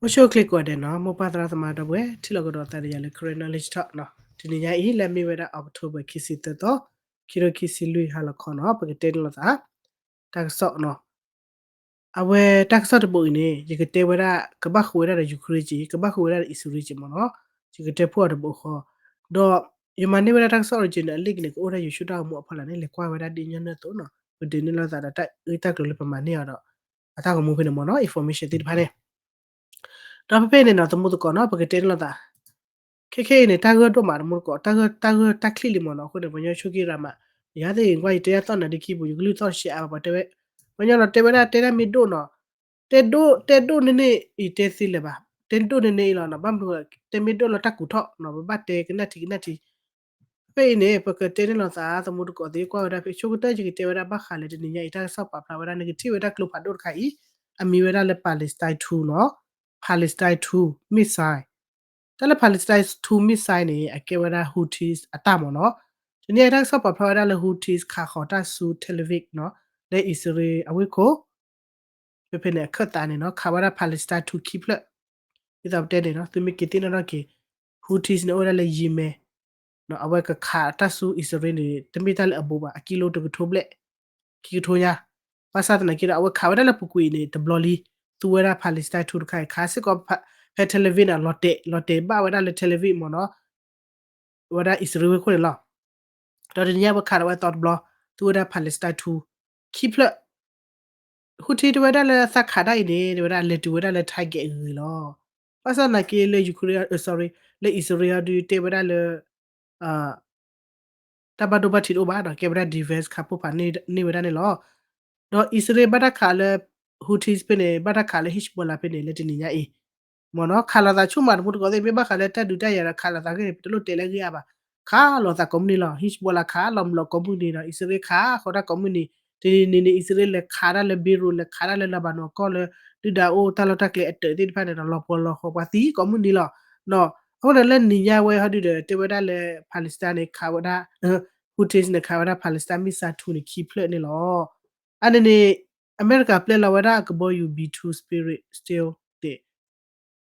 အိၣ်ဆူၣ်အိၣ်ချ့ကိးဂၤဒဲးနီၤ, မိၢ်ပၢ်သရၣ်သမါဒီပုၢ်ဝဲၢ် ထံၣ်လိာ်ကဒီးသးဒီးယၤလၢ Karen Knowledge Talk နီၤ. တနံၤညါအံၤ လၢအမ့ၢ်ဝဲဒၣ် October ခံဆံသၢသီ, ခံကထိခံဆံလွံၢ် ဟါလီၤခီနီၤ, ပကတဲန့ၢ်လိာ်သး တၢ်ကစီၣ်နီၤ. အဝဲတၢ်ကစီၣ်တဘိအံၤန့ၣ် ယကတဲဝဲဒၣ် ကဘၣ်ဃုာ်ဝဲဒၣ်ဒီး Ukraine က့ၤ, ကဘၣ်ဃုာ်ဝဲဒၣ်ဒီး အံၣ်စရ့လးက့ၤမ့ၢ်နီၤ. ယကတဲဖှိၣ်အီၤတဘိဃီ, ဒီးယမၤန့ၢ်ဝဲဒၣ်တၢ်ကစီၣ် original အလံာ်က့ၤန့ၣ် ကအိၣ်ဒၣ်ယိၤဆူၣ်တၢ်ဂီၤမူအဖီလာ်န့ၣ် လဲၤကွၢ်ဝဲဒၣ်ဒ်ညီနုၢ်အသိးနီၤ. ပဒုးန့ၢ်လိာ်သးဒီးတၢ်အုၣ်တၢ်ကျိၤလၢပမၤန့ၢ်အီၤဒီး အတၢ်ဂီၤမူဖဲန့ၣ်မ့ၢ်နီၤ, information သ့ၣ်တဖၣ်န့ၣ် ဒီးဖဲဖဲအံၤန့ၣ်နီၤ သမူသကိးနီၤ ပကတဲန့ၢ်လိာ်သး, ခဲခဲအံၤန့ၣ် တၢ်ဂၢၢ်ဒိၣ်မး သမူသကိး, တၢ်ဂၢၢ် တၢ်ဂၢၢ်တၢ်ချံၣ်လံမ့ၢ်နီၤ. အဃိန့ၣ် ပှၤကညီဆိက့ၤရၤမး, ယၤသ့ၣ်ဂ့ၤကွၢ် ယတဲယၤသီၣ်နၤဒ်ခံပူၤ ယကလုၢ်သီၣ်တရှဲအါဘၣ် ပှၤတဲဝဲ, ပှၤကညီနီၤ တဲဝဲဒၣ် တဲဒၣ်မ့ၢ်ဒိၣ်နီၤ, တဲဒိၣ် တဲဒိၣ်န့ၢ်န့ၢ်အံၤ တဲသ့လၢၤဘၣ်, တဲဒိၣ်န့ၢ်န့ၢ်အံၤလီၤနီၤ. ဘၣ်မနုၤ တဲမ့ၢ်ဒိၣ်လီၤ တၢ်ကူးထီၣ်နီၤ, ပဘၣ်တဲကနၣ်ထံကနၣ်ထံ ဖဲအံၤန့ၣ် ပကတဲန့ၢ်လိာ်သး သမူသကိးသ့ၣ် ကွၢ်ဝဲဒၣ်ဖဲ ဆိကတၢၢ် ယကတဲဝဲဒၣ်ဘၣ်ဃးလၢတနံၤညါအံၤ တၢ်ကစီၣ်ပာ်ဖျါဝဲဒၣ် နကထံၣ်ဝဲဒၣ်ကျိဖးဒိၣ်တခါအံၤ အမံၤဝဲဒၣ်လၢ Palestine two နီၤ, Palestine two missile, တၢ်လၢ Palestine two missile န့ၣ် အကဲဝဲဒၣ် Houthis အတၢ်မ့ၢ်နီၤ. တနံၤညါအံၤ တၢ်ကစီၣ်ပာ်ဖျါဝဲဒၣ်လၢ Houthis ခးဃီၤတၢ်ဆူ Tel Aviv နီၤ, လၢအံၣ်စရ့လးအဝ့ၢ်ခိၣ် ဖဲဖဲန့ၣ် အခၢၣ်သးန့ၣ်နီၤ ခးဝဲဒၣ် Palestine two ခံဖျၢၣ်, ဒ်သိးပတဲန့ၣ်နီၤ သုမ့ၢ်က့ၤသ့ၣ်နီၣ်ထီၣ်က့ၤ Houthis န့ၣ် အိၣ်ဝဲဒၣ်လၢ Yemen, အဝဲကခးတၢ်ဆူအံၣ်စရ့လးန့ၣ် တမ့ၢ်တၢ်လၢအဘူးဘၣ်, အကံလိတကထိဘျဲၣ်, ခံကထိညါ, ဘၣ်ဆၣ်သနာ်က့ဒီး အဝဲခးဝဲဒၣ်လၢပူၤကွံာ်အံၤန့ၣ် တဘျီလံ, သူဝဲဒၣ် Palestine two တခါအံၤ ခးစ့ၢ်ကီး ဖဲ Tel Aviv န့ၣ် လီၤတဲာ် လီၤတဲာ်ဘၣ်ဝဲဒၣ်လၢ Tel Aviv မ့ၢ်နီၤ ဝဲဒၣ်အံၣ်စရ့လးဝ့ၢ်ခိၣ်န့ၣ်လီၤ. ဒီးတနံၤညါအဝဲခးဒီးဝဲသီတဘျီ, သူဝဲဒၣ် Palestine two ခံဖျၢၣ်, Houthi တဲဝဲဒၣ်လၢသးခးတၢ်အံၤန့ၣ် တဲဝဲဒၣ်လဲၤတုၤဝဲဒၣ်လၢ target အဂ့ၤလီၤ. ဘၣ်ဆၣ်သနာ်က့လၢ Ukraine, sorry, လၢအံၣ်စရ့လးဒုးတဲဝဲဒၣ်လၢ တၢ်ဘၣ်ဒိဘၣ်ထံးတအိၣ်ဘၣ်ဒီး ကဲဝဲဒၣ် defense ခးပိၢ်ဖးန့ၢ်ဝဲဒၣ်န့ၣ်လီၤ. ဒီးအံၣ်စရ့လးဘၣ်တၢ်ခးလၢ Houthis ဖဲန့ၣ် ဘၣ်တၢ်ခးလၢ Hezbollah ဖဲန့ၣ် လၢတနံၤညါအံၤ မ့ၢ်နီၤ ခးလိာ်သးဆူၣ်မး တမူတကိးသ့ၣ် မ့ၢ်ဘၣ်ဃးလၢတၢ်ဒုးတၢ်ယၤဒီး ခးလိာ်သးဂ့ၢ်န့ၣ် ပတလိၣ်တဲလၢအဂ့ၢ်အါဘၣ်. ခးလိာ်သးကိးမုၢ်နံၤလီၤ. Hezbollah ခးလီၤမုၢ်လီၤကိးမုၢ်နံၤဒီး အံၣ်စရ့လးခးဃီၤတၢ်ကိးမုၢ်နံၤ, တနံၤနံၤန့ၣ် အံၣ်စရ့လးလဲၤခးတၢ်လၢ Beirut လဲၤခးတၢ်လၢ Lebanon ကီၢ်လၢ ဒုၣ်ဒါအိၣ်တၢ်လီၢ်တၢ်ကျဲအတၢၢ်သ့ၣ်တဖၣ်န့ၣ်ဒီး လီၤပှီၤလီၤဃီၤပှၤသံကိးမုၢ်နံၤလီၤ. အဃိန့ၣ်လၢနံၤညါဝဲဟီဒုဒီး တဲဝဲဒၣ်လၢ Palestine န့ၣ် ခးဝဲဒၣ် Houthis န့ၣ် ခးဝဲဒၣ် Palestine missile two န့ၣ် ခံဖျၢၣ်န့ၣ်လီၤ. အန့ၣ်န့ၣ် အမဲရကၤပျဲလီၤဝဲဒၣ်အကဘီယူၤ B two Spirit သ့ၣ်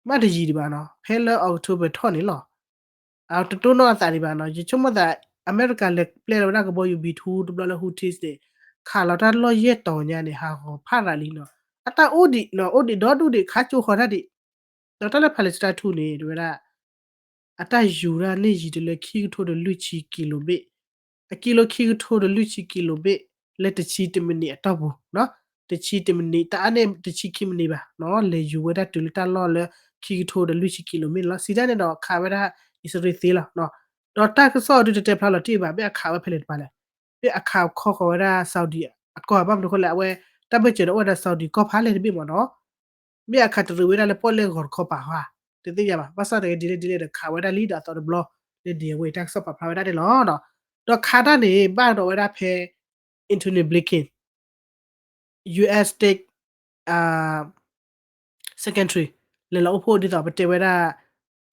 မ့ၢ်တယံာ်ဒံးဘၣ်နီၤ ဖဲလၢ October ထီၣ်န့ၣ်လီၤ. အတတိၢ်နီၣ်အသးဒံးဘၣ်နီၤ ယဆိကမိၣ်သး အမဲရကၤလဲၤပျဲလီၤဝဲဒၣ်ကဘီယူၤ B two တဘျီလၢ Houthis န့ၣ် ခးလီၤတၢ်လီၢ်ယဲၢ်တီၤညါန့ၣ် ဟးဂီၤဖးရၤလံနီၤ အတၢ်အိၣ်ဒံးနီၤ အိၣ်ဒံးဒီဒူၣ်ဒံး ခးကၠိဃီၤတၢ်ဒံး ဒီးတၢ်လၢ Palestine two န့ၣ် တဲဝဲဒၣ် အတၢ်ယူၤတၢ်န့ၢ်ယံၤတုၤလၢခံကထိဒီးလွံၢ်ဆံကံလိဘ့ၣ်, အကံလိခံကထိဒီးလွံၢ်ဆံကံလိဘ့ၣ် လၢတဆံတမံးနံးအတီၢ်ပူၤ, တဆံတမံးနံး တအါန့ၢ်တဆံခံမံးနံးဘၣ်နီၤ လဲၤယူၤဝဲဒၣ်တုၤလၢတၢ်လီၢ်လၢခံကထိဒီးလွံၢ်ဆံကံလိမ့ၢ်န့ၣ်လီၤ. စံးတၢ်န့ၣ်ဒီးခးဝဲဒၣ်အံၣ်စရ့လးသ့လီၤ. ဒီးတၢ်ကစီၣ်ဒုးတတဲဖျါလီၤတံၢ်ဘၣ် မ့ၢ်အခးဝဲဖဲလဲၣ်တပၤလဲၣ်, မ့ၢ်အခးခီဃီၤဝဲဒၣ် Saudi အကီၢ် ဘၣ်မနုၤအဃိလဲၣ် အဝဲတၢ်ဘၢၣ်စၢၤန့ၣ် အိၣ်ဝဲဒၣ် Saudi ကီၢ်ဖးလဲၣ်တဘ့ၣ်မ့ၢ်နီၤ မ့ၢ်အခးတရံးဝဲဒၣ်လၢပီၣ်လဲၣ်ဂီၤတခီပၤဧါ, တသ့ၣ်ညါဘၣ်. ဘၣ်ဆၣ်သနာ်က့ဒ်လဲၣ်ဒ်လဲၣ်ဒီးခးဝဲဒၣ်လံဒီးအသီတဘျီ, လၢဒ်အဝဲအံၤတၢ်ကစီၣ်ပာ်ဖျါဝဲဒၣ်န့ၣ်လီၤ. ဒီးခးတၢ်န့ၣ် ဘၣ်ဒီးဝဲဒၣ်ဖဲ Antony Blinken, U S State Secretary လဲၤလီၤအိၣ်ဖှိၣ်ဒ်သိးပတဲဝဲဒၣ်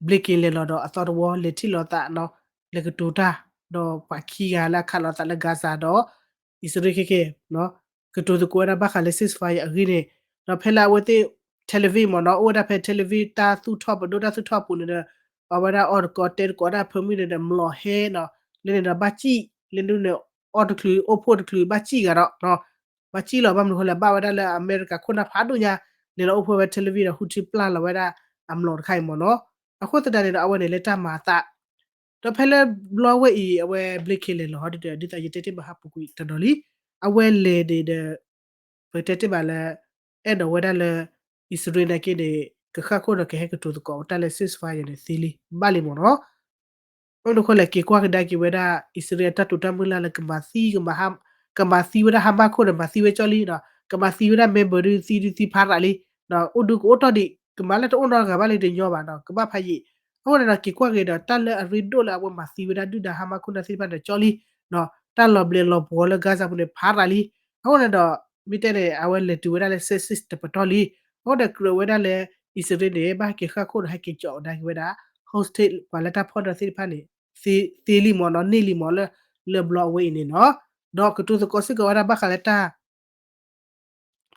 Blinken လဲၤလီၤဒီးအသီတဝီ လဲၤထံၣ်လိာ်သးနီၤ, လဲၤကတိၤတၢ်, ဒီးပှၤခံဂၤလၢအခးလိာ်သးလၢ Gaza ဒီး အံၣ်စရ့လးခဲကဲ ကတိၤသကိးဝဲဒၣ်ဘၣ်ဃးလၢ ceasefire အဂ့ၢ်န့ၣ်, ဒီးဖဲလၢအဝဲသ့ၣ် Tel Aviv မ့ၢ်နီၤ အိၣ်ဝဲဒၣ်ဖဲ Tel Aviv တၢ်သူၣ်ထီၣ်ပဒိၣ်တၢ်သူၣ်ထီၣ်အပူၤန့ၣ်ဒီး အဝဲဒၣ်အီၣ်တကိးတဲတကိးဒၣ်ဖၢမုၢ်န့ၣ်ဒီး မျိာ်ဟဲနီၤ, လၢန့ၣ်ဒီးဘၣ်စံၣ်, လၢန့ၣ် အီၣ်တချုးအိၣ်ဖှိၣ်တချုးဘၣ်စံၣ်ဂၤဒီး ဘၣ်စံၣ်လီၤ ဘၣ်မနုၤအဃိလဲၣ် ဘၣ်ဝဲဒၣ်လၢအမဲရကၤခိၣ်နၢ်ဖးဒိၣ်ညါ လဲၤလီၤအိၣ်ဖှိၣ်ဝဲ Tel Aviv ဒီး Houthi ပျၢ်လီၤဝဲဒၣ်အမျိာ်တခါအံၤမ့ၢ်နီၤ, အဃိသတးန့ၣ်ဒီး အဝဲန့ၣ်လၢတၢ်မၤအသး ဒီးဖဲလၢဘျီဝဲအံၤ အဝဲ Blinken လဲၤလီၤဟီဒ်ဒီး ဒ်သိးယတဲတ့ၢ်ဘၣ်ဟးပူၤကွံာ်တနီၤလံ, အဝဲလဲၤန့ၣ်ဒီး ပတဲတ့ၢ်ဘၣ်လၢ အဲၣ်ဒိးဝဲဒၣ်လၢ အံၣ်စရ့လးနာ်က့န့ၣ် ကဃၣ်ခိၣ်ဒီးကဟဲကတိၤသကိးတၢ်လၢ ceasefire န့ၣ်သ့လံ ဘၣ်လံမ့ၢ်နီၤ ဘၣ်မနုၤအဃိလဲၣ် က့ၤကွၢ်ကဒါက့ၤဝဲဒၣ် အံၣ်စရ့လးအတၢ်တိာ်တၢ်မုၢ်လၢ်လၢ ကမၤသံဝဲဒၣ် Hamas ခိၣ်ဒီးမၤသံဝဲကၠီလံဒီး ကမၤသံဝဲဒၣ် member ဒုးသံဒုးသံဖးရးလံ, အိၣ်ဒုးကအိၣ်တီၢ်ဒံး ကမၤလၢတအိၣ်နီတဂၤဘၣ်လၢတညီဘၣ်ဒီး ကဘၣ်ဖးယံာ်, အဃိန့ၣ်ဒီး က့ၤကွၢ်က့ၤဒီး တၢ်လၢအရ့ဒိၣ်လၢအဝဲမၤသံဝဲဒၣ်ဒုၣ်ဒါ Hamas ခိၣ်နၢ်သ့ၣ်တဖၣ်ဒီးကၠီလံ, တၢ်လီၤဘျဲးလီၤပှီၤလၢ Gaza ပူၤန့ၣ် ဖးရးလံ, အဃိန့ၣ်ဒီး မ့ၢ်တဲန့ၣ် အဝဲလဲၤတုၤဝဲဒၣ်လၢ Six တပတီၢ်လံ, အဃိန့ၣ်ကြၢးဝဲဒၣ်လၢ အံၣ်စရ့လးန့ၣ် ဘၣ်ဟဲက့ၤဃၣ်ခိၣ်ဒီးဟဲက့ၤကၠီကဒါက့ၤဝဲဒၣ် hostage ပှၤလၢတၢ်ဖီၣ်ဒီးသ့ၣ်တဖၣ်န့ၣ် သ့လံမ့ၢ်နီၤ န့ၢ်လံမ့ၢ်လၢ လၢဘျီအဝဲအံၤန့ၣ်နီၤ, ဒီးကတိၤသကိးစ့ၢ်ကီးဝဲဒၣ်ဘၣ်ဃးလၢတၢ်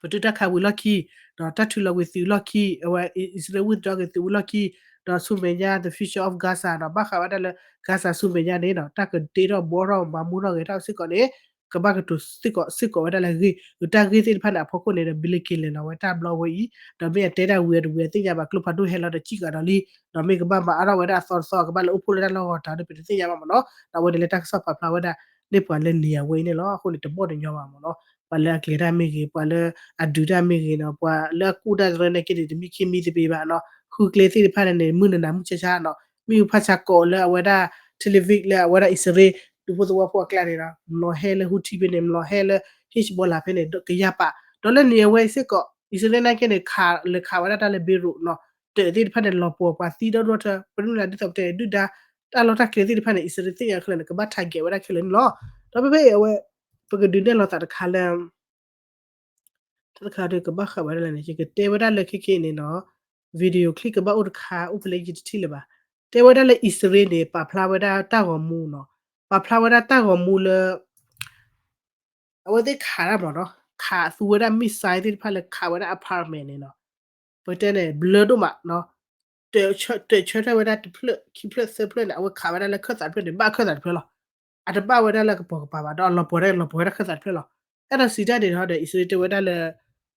ပတုၤတၢ်ခးဝံၤလီၢ်ခံ, ဒီးတၢ်ထုးလီၤကွံာ်သုးလီၢ်ခံ, အဝဲအံၣ်စရ့လးဝံၣ်သတြီကွံာ်သုးဝံၣ်လီၢ်ခံ, ဒီးဆူမဲာ်ညါ the future of Gaza ဒီး ဘၣ်ဃးဝဲဒၣ်လၢ Gaza ဆူမဲာ်ညါန့ၣ်ဒီး တၢ်ကတ့ထီၣ်ဘှီထီၣ်မၤမူထီၣ်ဂဲၤထီၣ်စ့ၢ်ကီးန့ၣ် ကဘၣ်ကတိၤစ့ၢ်ကီး စ့ၢ်ကီးဝဲဒၣ်လၢအဂ့ၢ်, ဒီးတၢ်ဂ့ၢ်သ့ၣ်တဖၣ်န့ၣ် အဖီခိၣ်န့ၣ်ဒီး Blinken လဲၤလီၤဝဲတၢ်ဘျီဝဲအံၤ, ဒီးမ့ၢ်အတဲတၢ်ဝံၤအတဝံၤအသ့ၣ်ညါဘၣ် ကျိဖးဒိၣ်ဟဲလီၤဒီးစံၣ်ဃာ်ဒီးလံ, ဒီးမ့ၢ်ကဘၣ်မၤအါထီၣ်ဝဲဒၣ်အသီတသီ ကဘၣ်လၢအိၣ်ဖှိၣ်လၢတၢ်လီၢ်ဂီၤတၢ်ဒီး ပတသ့ၣ်ညါဘၣ်မ့ၢ်နီၤ, ဒီးအဝဲန့ၣ်လၢတၢ်ကစီၣ်ပာ်ဖျါဝဲဒၣ် န့ၢ်ပှၤလၢန့ၣ်အဝဲအံၤန့ၣ်လီၤ. အဃိန့ၣ် တဘီၣ်တညီဘၣ်မ့ၢ်နီၤ, ပှၤလၢအကျဲၤတၢ်မ့ၢ်ဂ့ၤ, ပှၤလၢအဒုးတၢ်မ့ၢ်ဂ့ၤနီၤ, ပှၤလၢအကူၣ်တၢ်တရၢန့ၣ်က့န့ၣ် တမံခ့မံသပ့ၤဘၣ်နီၤ, ဃုကျဲသ့ၣ်တဖၣ်န့ၣ်န့ၣ် မုၢ်နနၤမုၢ်ဆါဆါနီၤ, မ့ၢ်ဖၣ်ဆါကိးလၢအဝဲဒၣ် Tel Aviv လၢအဝဲဒၣ်အံၣ်စရ့လး ဒူဖိသဝီဖိအကျါန့ၣ်ဒီး မျိာ်ဟဲလၢ Houthi ဖဲန့ၣ် မျိာ်ဟဲလၢ Hezbollah ဖဲန့ၣ် ကယၤပာ်, ဒီးလၢန့ၣ်အဝဲအံၤစ့ၢ်ကီး အံၣ်စရ့လးန့ၣ်က့န့ၣ် ခးလဲၤခးဝဲဒၣ်တၢ်လၢ Beirut နီၤ, တၢးသ့ၣ်တဖၣ်န့ၣ် လီၤပှီၤပှၤသံဒီဒူၣ်ထၢ ပမုၢ်လၢ်ဒ်သိးပတဲဒုၣ်ဒါ တၢ်လီၢ်တၢ်ကျဲသ့ၣ်တဖၣ်န့ၣ် အံၣ်စရ့လးသ့ၣ်ညါခဲလၢာ်န့ၣ် ကဘၣ် target ဝဲဒၣ်ခဲလၢာ်န့ၣ်လီၤ. ဒီးဖဲဖဲအံၤအဝဲ ပကဒုးနဲၣ်လီၤသးတခါလၢ တၢ်တခါဒီးကဘၣ်ဃးဝဲဒၣ်လၢန့ၣ် ယကတဲဝဲဒၣ်လၢခဲခဲအံၤန့ၣ်နီၤ, video clip ကဘၣ်အိၣ်တခါ အိၣ်ဖဲလဲၣ်ယတထံၣ်လၢၤဘၣ်. တဲဝဲဒၣ်လၢအံၣ်စရ့လးန့ၣ် ပာ်ဖျါဝဲဒၣ်တၢ်ဂီၤမူနီၤ, ပာ်ဖျါဝဲဒၣ်တၢ်ဂီၤမူလၢ အဝဲသ့ၣ်ခးတၢ်မ့ၢ်နီၤ, ခးသူဝဲဒၣ် missile သ့ၣ်တဖၣ်လၢခးဝဲဒၣ် apartment န့ၣ်နီၤ, ပတဲန့ၣ် ဘျၢဒိၣ်မးနီၤ, တၢးဆၢထၢၣ်ဝဲဒၣ်တဖျၢၣ် ခံဖျၢၣ်သၢဖျၢၣ်န့ၣ် အဝဲခးဝဲဒၣ်လၢခၢၣ်သးတဖျၢၣ်န့ၣ် ဘၣ်ခၢၣ်သးတဖျၢၣ်လီၤ. အတဘၣ်ဝဲဒၣ်လၢကပိာ်ကပၤဘၣ် ဒီးအလီၤပှီၤဒၣ်လီၤပှီၤဝဲဒၣ်ခၢၣ်သးတဖျၢၣ်လီၤ. အဲၣ်ဒိးစံးတၢ်န့ၣ်ဒီး အံၣ်စရ့လးတဲဝဲဒၣ်လၢ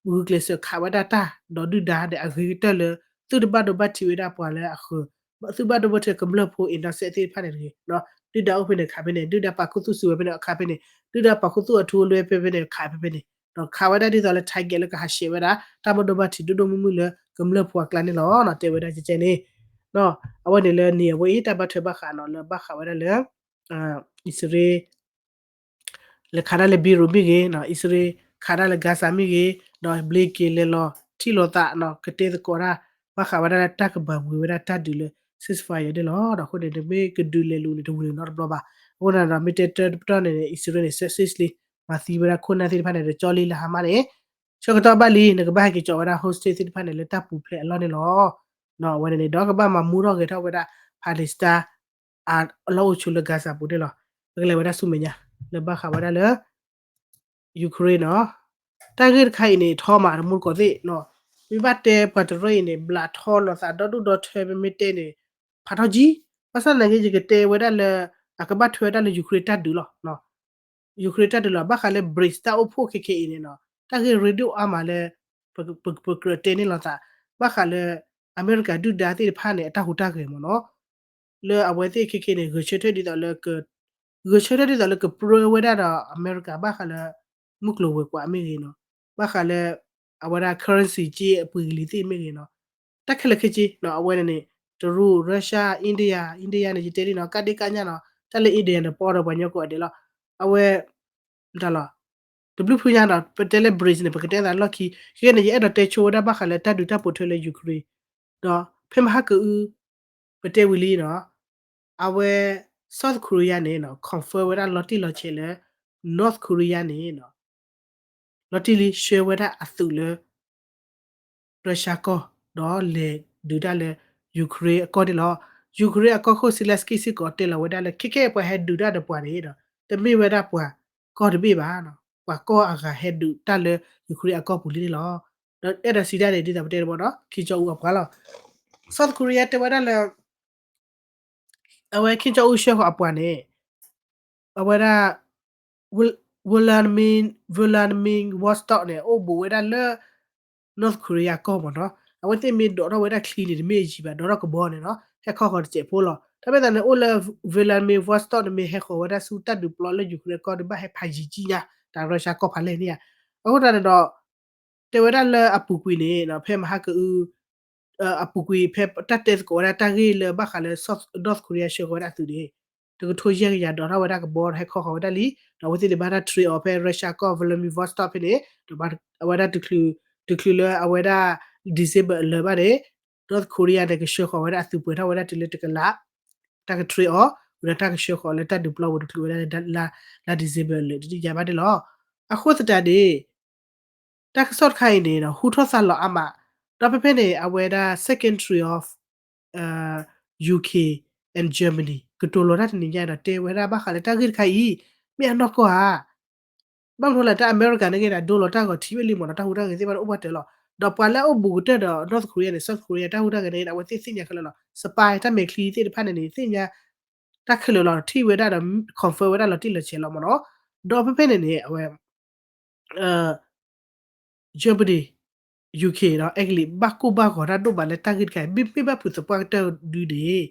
ဂုာ်ကျဲးစၢးခးဝဲဒၣ်တၢ် ဒီးဒုၣ်ဒါဒီးအဂ့ၤကတၢၢ်လၢ သုတဘၣ်ဒိဘၣ်ထံးဝဲဒၣ်ပှၤလၢအဃၢၤ, သုဘၣ်ဒိဘၣ်ထံးကမျၢၢ်ဖိ innocent သ့ၣ်တဖၣ်န့ၣ်တဂ့ၤ, ဒုၣ်ဒါအိၣ်ဖဲန့ၣ်ခးဖဲန့ၣ် ဒုၣ်ဒါပာ်ခူသူၣ်စုဝဲဖဲန့ၣ်အခးဖဲန့ၣ် ဒုၣ်ဒါပာ်ခူသူၣ်အထူအလွဲဖဲဖဲန့ၣ်ခးဖဲဖဲန့ၣ်, ဒီးခးဝဲဒၣ်ဒ်သိးလၢ target လၢကဟးဆှဲးဝဲဒၣ် တၢ်ဘၣ်ဒိဘၣ်ထံးဒိၣ်ဒိၣ်မုၢ်မုၢ်လၢကမျၢၢ်ဖိအကျါန့ၣ်လီၤ. တဲဝဲဒၣ်ကဲကဲန့ၣ် အဝဲန့ၣ်လၢန့ၣ်အဝဲအံၤ တၢ်ဘၣ်ထွဲဘၣ်ဃးနီၤ လၢဘၣ်ဃးဝဲဒၣ်လၢ အံၣ်စရ့လး လဲၤခးတၢ်လၢ Beirut မ့ၢ်ဂ့ၤ, အံၣ်စရ့လး ခးတၢ်လၢ Gaza မ့ၢ်ဂ့ၤ, ဒီး Blinken လဲၤလီၤထံၣ်လိာ်သးနီၤ ကတဲသကိးတၢ် ဘၣ်ဃးဝဲဒၣ်လၢတၢ်ကဘၣ်ဝံၤဝဲဒၣ်တၢ်ဒုးလၢ ceasefire န့ၣ်လီၤ. ဒီးအဃိန့ၣ် နမ့ၢ်ကဒုးလဲၤလူၤန့ၣ် တဝံၤလီၤနီတဘျီဘၣ်. အဃိန့ၣ်ဒီး မ့ၢ်တဲတၢ်တပတီၢ်န့ၣ် အံၣ်စရ့လးန့ၣ် success လံ, မၤသံဝဲဒၣ်ခိၣ်နၢ်သ့ၣ်တဖၣ်န့ၣ် တကၠီလံလၢ Hamas န့ၣ် ဆၢကတီၢ်ဘၣ်လံ နကဘၣ်ဟဲက့ၤကၠီဝဲဒၣ် hostage သ့ၣ်တဖၣ်န့ၣ် လၢတၢ်ပူၤဖျဲးအလီၢ်န့ၣ်လီၤ. အဝဲန့ၣ်န့ၣ် ဒီးကဘၣ်မၤမူထီၣ်ဂဲၤထီၣ်ဝဲဒၣ် Palestine အလီၢ်အိၣ်ဆိးလၢ Gaza ပူၤန့ၣ်လီၤ. ပကလဲၤဝဲဒၣ်ဆူမဲာ်ညါ လၢဘၣ်ဃးဝဲဒၣ်လၢ Ukraine နီၤ. တၢ်ဂ့ၢ်တခါအံၤန့ၣ် ထီမးတမူတကိးသ့ၣ်နီၤ. မ့ၢ်ဘၣ်တဲပှၤတရၢအံၤန့ၣ် ဘျးထီလိာ်သးဒီဒူၣ်ဒီထၢ မ့မ့ၢ်တဲန့ၣ် ဖးထီၣ်ကံ. ဘၣ်ဆၣ်သနာ်က့ ယကတဲဝဲဒၣ်လၢ အကဘၣ်ထွဲဝဲဒၣ်လၢ Ukraine တၢ်ဒုးလီၤ. Ukraine တၢ်ဒုးလီၤ ဘၣ်ဃးလၢ BRICS တၢ်အိၣ်ဖှိၣ်ခဲခဲအံၤန့ၣ်နီၤ တၢ်ဂ့ၢ်ရ့ဒိၣ်အါမးလၢ ပကြၢးတဲန့ၢ်လိာ်သး ဘၣ်ဃးလၢ အမဲရကၤဒုၣ်ဒါသ့ၣ်တဖၣ်န့ၣ် အတၢ်ဟူးတၢ်ဂဲၤမ့ၢ်နီၤ လၢအဝဲသ့ၣ်ခဲခဲန့ၣ် ဂဲၤဆၢထၢၣ်ဒ်သိးလၢ ဂဲၤဆၢထၢၣ်ဒ်သိးလၢကပြၢဝဲဒၣ်ဒီးအမဲရကၤ ဘၣ်ဃးလၢ မုၢ်ကျိၤဝဲၤကွာ်မ့ၢ်ဂ့ၤနီၤ ဘၣ်ဃးလၢ အဝဲဒၣ် currency က့အပှ့ၤကလံၤသ့ၣ်မ့ၢ်ဂ့ၤနီၤ တၢ်ခဲလၢာ်ခဲဆ့နီၤ အဝဲန့ၣ်န့ၣ် တရူး Russia India India န့ၣ် ယတဲလံနီၤ ကးဒ့ကးညါနီၤ တၢ်လၢ India န့ၣ် ပီဒီးပှၤညီကိးဂၤဒဲးလီၤ အဝဲ တၢ်လီၤ တဘျုးဖုညါနီၤ ပတဲလၢ BRICS န့ၣ် ပကတဲသးလီၢ်ခံ ခဲကဲန့ၣ် ယအဲၣ်ဒိးတဲဆိဝဲဒၣ်ဘၣ်ဃးလၢတၢ်ဒုးတၢ်ပိာ်ထွဲလၢ Ukraine ဒီး ဖဲမဟါကအု ပတဲဝံၤလံနီၤ အဝဲ South Korea န့ၣ်နီၤ confirm ဝဲဒၣ်လီၤတံၢ်လီၤဆဲးလၢ North Korea န့ၣ်နီၤ လီၤတံၢ်လံဆှၢဝဲဒၣ်အသုးလၢ Russia ကီၢ် ဒီးလဲၤဒုးတၢ်လၢ Ukraine အကီၢ်န့ၣ်လီၤ. Ukraine အကီၢ်ခိၣ် Zelenskyy စ့ၢ်ကီးတဲလီၤဝဲဒၣ်လၢ ခဲခဲပှၤဟဲဒုးတၢ်ဒီးပှၤန့ၣ်ဒီး တမ့ၢ်ဝဲဒၣ်ပှၤကီၢ်တဘ့ၣ်ဘၣ်နီၤ ပှၤကီၢ်အဂၤဟဲဒုးတၢ်လၢ Ukraine အကီၢ်ပူၤလံန့ၣ်လီၤ. ဒီးအဲၣ်ဒိးစံးတၢ်န့ၣ် ဒ်သိးပတဲတဘီနီၤ Kim Jong Un အပှၤလီၤ. South Korea တဲဝဲဒၣ်လၢ အဝဲ Kim Jong Un ဆှၢဃီၤအပှၤန့ၣ် အဝဲဒၣ် Vladimir Vladimir Vostok န့ၣ် အိၣ်ဘူးဝဲဒၣ်လၢ North Korea ကီၢ်မ့ၢ်နီၤ အဝဲသ့ၣ်မ့ၢ်ဒိးထီၣ်ဝဲဒၣ်ချံန့ၣ် တမ့ၢ်အယံၤဘၣ် ဒိးထီၣ်ကဘီန့ၣ်နီၤ ဟဲခီဃီၤတစဲးဖိလီၤ. တၢ်ဖဲသးန့ၣ် အိၣ်လၢ Vladimir Vostok န့ၣ် မ့ၢ်ဟဲဃီၤဝဲဒၣ်ဆူတၢ်ဒုးပျီလၢ Ukraine ကီၢ်ဒီး ဘၣ်ဟဲဖးယံၤကံညါ တၢ် Russia ကီၢ်ဖးလဲၢ်န့ၣ်ဧါ. အဃိသတးန့ၣ်ဒီး တဲဝဲဒၣ်လၢအပူၤကွံာ်န့ၣ် ဖဲမဟါကအု အပူၤကွံာ် ဖဲတၢ်တဲသကိးဝဲဒၣ်တၢ်ဂ့ၢ်လၢဘၣ်ဃးလၢ North Korea ဆှၢဃီၤဝဲဒၣ်အသုးန့ၣ် တကထိယဲၢ်ကယၤဒိးထီၣ်ဝဲဒၣ်ကဘီ ဟဲခီဃီၤဝဲဒၣ်လံ ဒီးအဝဲသ့ၣ်န့ၣ် ဘၣ်တၢ် train အီၤဖဲ Russia ကီၢ် Vladivostok ဖဲန့ၣ် ဒီးအဝဲဒၣ်တချုးလၢအဝဲဒၣ် December အလၢာ်ဘၣ်န့ၣ် North Korea န့ၣ် ကဆှၢဃီၤဝဲဒၣ်အသုးပှဲၤထီၣ်ဝဲဒၣ်တုၤလၢတကလး တၢ်က train အီၤ ဝံၤဒီးတၢ်ကဆှၢဃီၤလၢတၢ်ဒုးပျီပူၤတချုးဝဲဒၣ်လၢ လါ December အလၢာ် တသ့ၣ်ညါဘၣ်န့ၣ်လီၤ. အဃိသတးန့ၣ် တၢ်ကစီၣ်တခါအံၤန့ၣ် ဟူထီၣ်သါလီၤအါမး, ဒီးဖဲဖဲန့ၣ် အဝဲဒၣ် secretary of UK and Germany ကတိၤလီၤတၢ်တနံၤညါဒီး တဲဝဲဒၣ်ဘၣ်ဃးလၢတၢ်ဂ့ၢ်တခါအံၤ မ့ၢ်အနီၢ်ကီၢ်ဧါ, ဘၣ်မနုၤလဲၣ် တၢ်အမဲရကၤန့ၣ်က့ဒီး ဒိလီၤတၢ်ဂီၤထံးဝဲလံမ့ၢ်နီၤ, တၢ်ဟူးတၢ်ဂဲၤသ့ၣ်တဖၣ်န့ၣ် အိၣ်ဘၣ်တၢၢ်လီၤ. ဒီးပှၤလၢအအိၣ်ဘူးကတၢၢ်ဒီး North Korea န့ၣ် South Korea တၢ်ဟူးတၢ်ဂဲၤန့ၣ်က့ဒီး အဝဲသ့ၣ်သ့ၣ်ညါခဲလၢာ်လီၤ. spy တၢ်မဲာ်ချံသ့ၣ်တဖၣ်န့ၣ်န့ၣ် သ့ၣ်ညါ တၢ်ခဲလၢာ်လီၤ ထံၣ်ဝဲဒၣ်ဒီး confirm ဝဲဒၣ်လီၤတံၢ်လီၤဆဲးလီၤမ့ၢ်နီၤ. ဒီးဖဲဖဲန့ၣ်န့ၣ် အဝဲ Germany, UK ဒီး အဲကလံး ဘၣ်ကိၢ်ဘၣ်ဂီၤတၢ်ဒိၣ်မးလၢတၢ်ဂ့ၢ်တခါအံၤ မ့မ့ၢ်ဘၣ်ဖုးသပှၢ်ကတၢၢ်ဒုန့ၣ်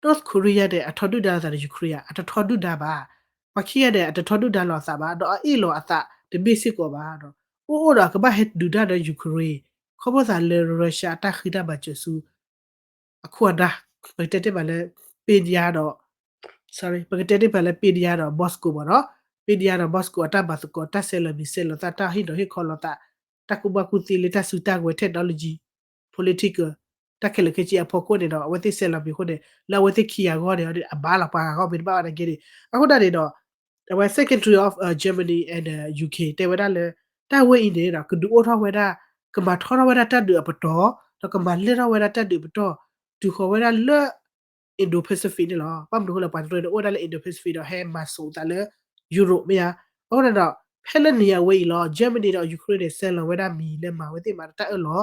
North Korea န့ၣ် အထီဒုၣ်ဒါလိာ်သးဒီး Ukraine ဧါ, အတထီဒုၣ်ဒါဘၣ်. ပှၤခံဂၤန့ၣ် အတထီဒုၣ်ဒါလိာ်အသးဘၣ်, ဒီးအအ့ၣ်လိာ်အသးတဘ့ၣ်စ့ၢ်ကီးဘၣ်. အိၣ်အိၣ်ဒီးအကဘၣ်ဟဲဒုးတၢ်ဒီး Ukraine ခီဖျိသးလၢ Russia အတၢ်ဃံတၢ်မၤစၢၤဆူ အခိၣ်အနၢ်, ပကတဲတ့ၢ်ပှၤလၢ ပ့ညါဒီး sorry ပကတဲတ့ၢ်ပှၤလၢ ပ့ညါဒီး Moscow မ့ၢ်နီၤ. ပ့ညါဒီး Moscow အတၢ်ဘၣ်သကိး တၢ်ဆဲးလီၤမံၤဆဲးလီၤသး တၢ်ဟ့ၣ်နီၤဟ့ၣ်ခီလိာ်သး တၢ်ကူၣ်ဘၣ်ကူၣ်သ့လၢ တၢ်စုတၢ်ကဝဲၤ technology, political တၢ်ခဲလၢာ်ခဲဆ့အဖီခိၣ်န့ၣ်ဒီး အဝဲသ့ၣ်ဆဲးလီၤမံၤအဃိန့ၣ် လၢအဝဲသ့ၣ်ခံဂၤအဂီၢ်န့ၣ် အဘၣ်လီၤ ပှၤဂၤအဂီၢ်မ့ၢ်တဘၣ်ဘၣ်နာ်က့န့ၣ် အဃိဒၣ်န့ၣ်ဒီး အဝဲ Secretary of Germany and UK တဲဝဲဒၣ်လၢ တၢ်ဝဲအံၤန့ၣ်ဒီး ကဒုးအိၣ်ထီၣ်ဝဲဒၣ် ကမၤထီထီၣ်ဝဲဒၣ်တၢ်ဒုးအပတီၢ် ဒီးကမၤလဲၢ်ထီၣ်ဝဲဒၣ်တၢ်ဒုးအပတီၢ် တုၤဃီၤဝဲဒၣ်လၢ Indo-Pacific န့ၣ်လီၤ. ဘၣ်မနုၤအဃိလဲၣ် ပှၤတရၢန့ၣ် အိၣ်ဝဲဒၣ်လၢ Indo-Pacific ဒီးဟဲမၤစိးသးလၢ Europe မ့ၢ်ဧါ. အဃိန့ၣ်ဒီး ဖဲလၢနံၤအဝဲအံၤလီၤ Germany ဒီး Ukraine န့ၣ် ဆဲးလီၤဝဲဒၣ်မံၤလၢမၤဝဲသ့ၣ်မၤတၢ်အၢၣ်လီၤ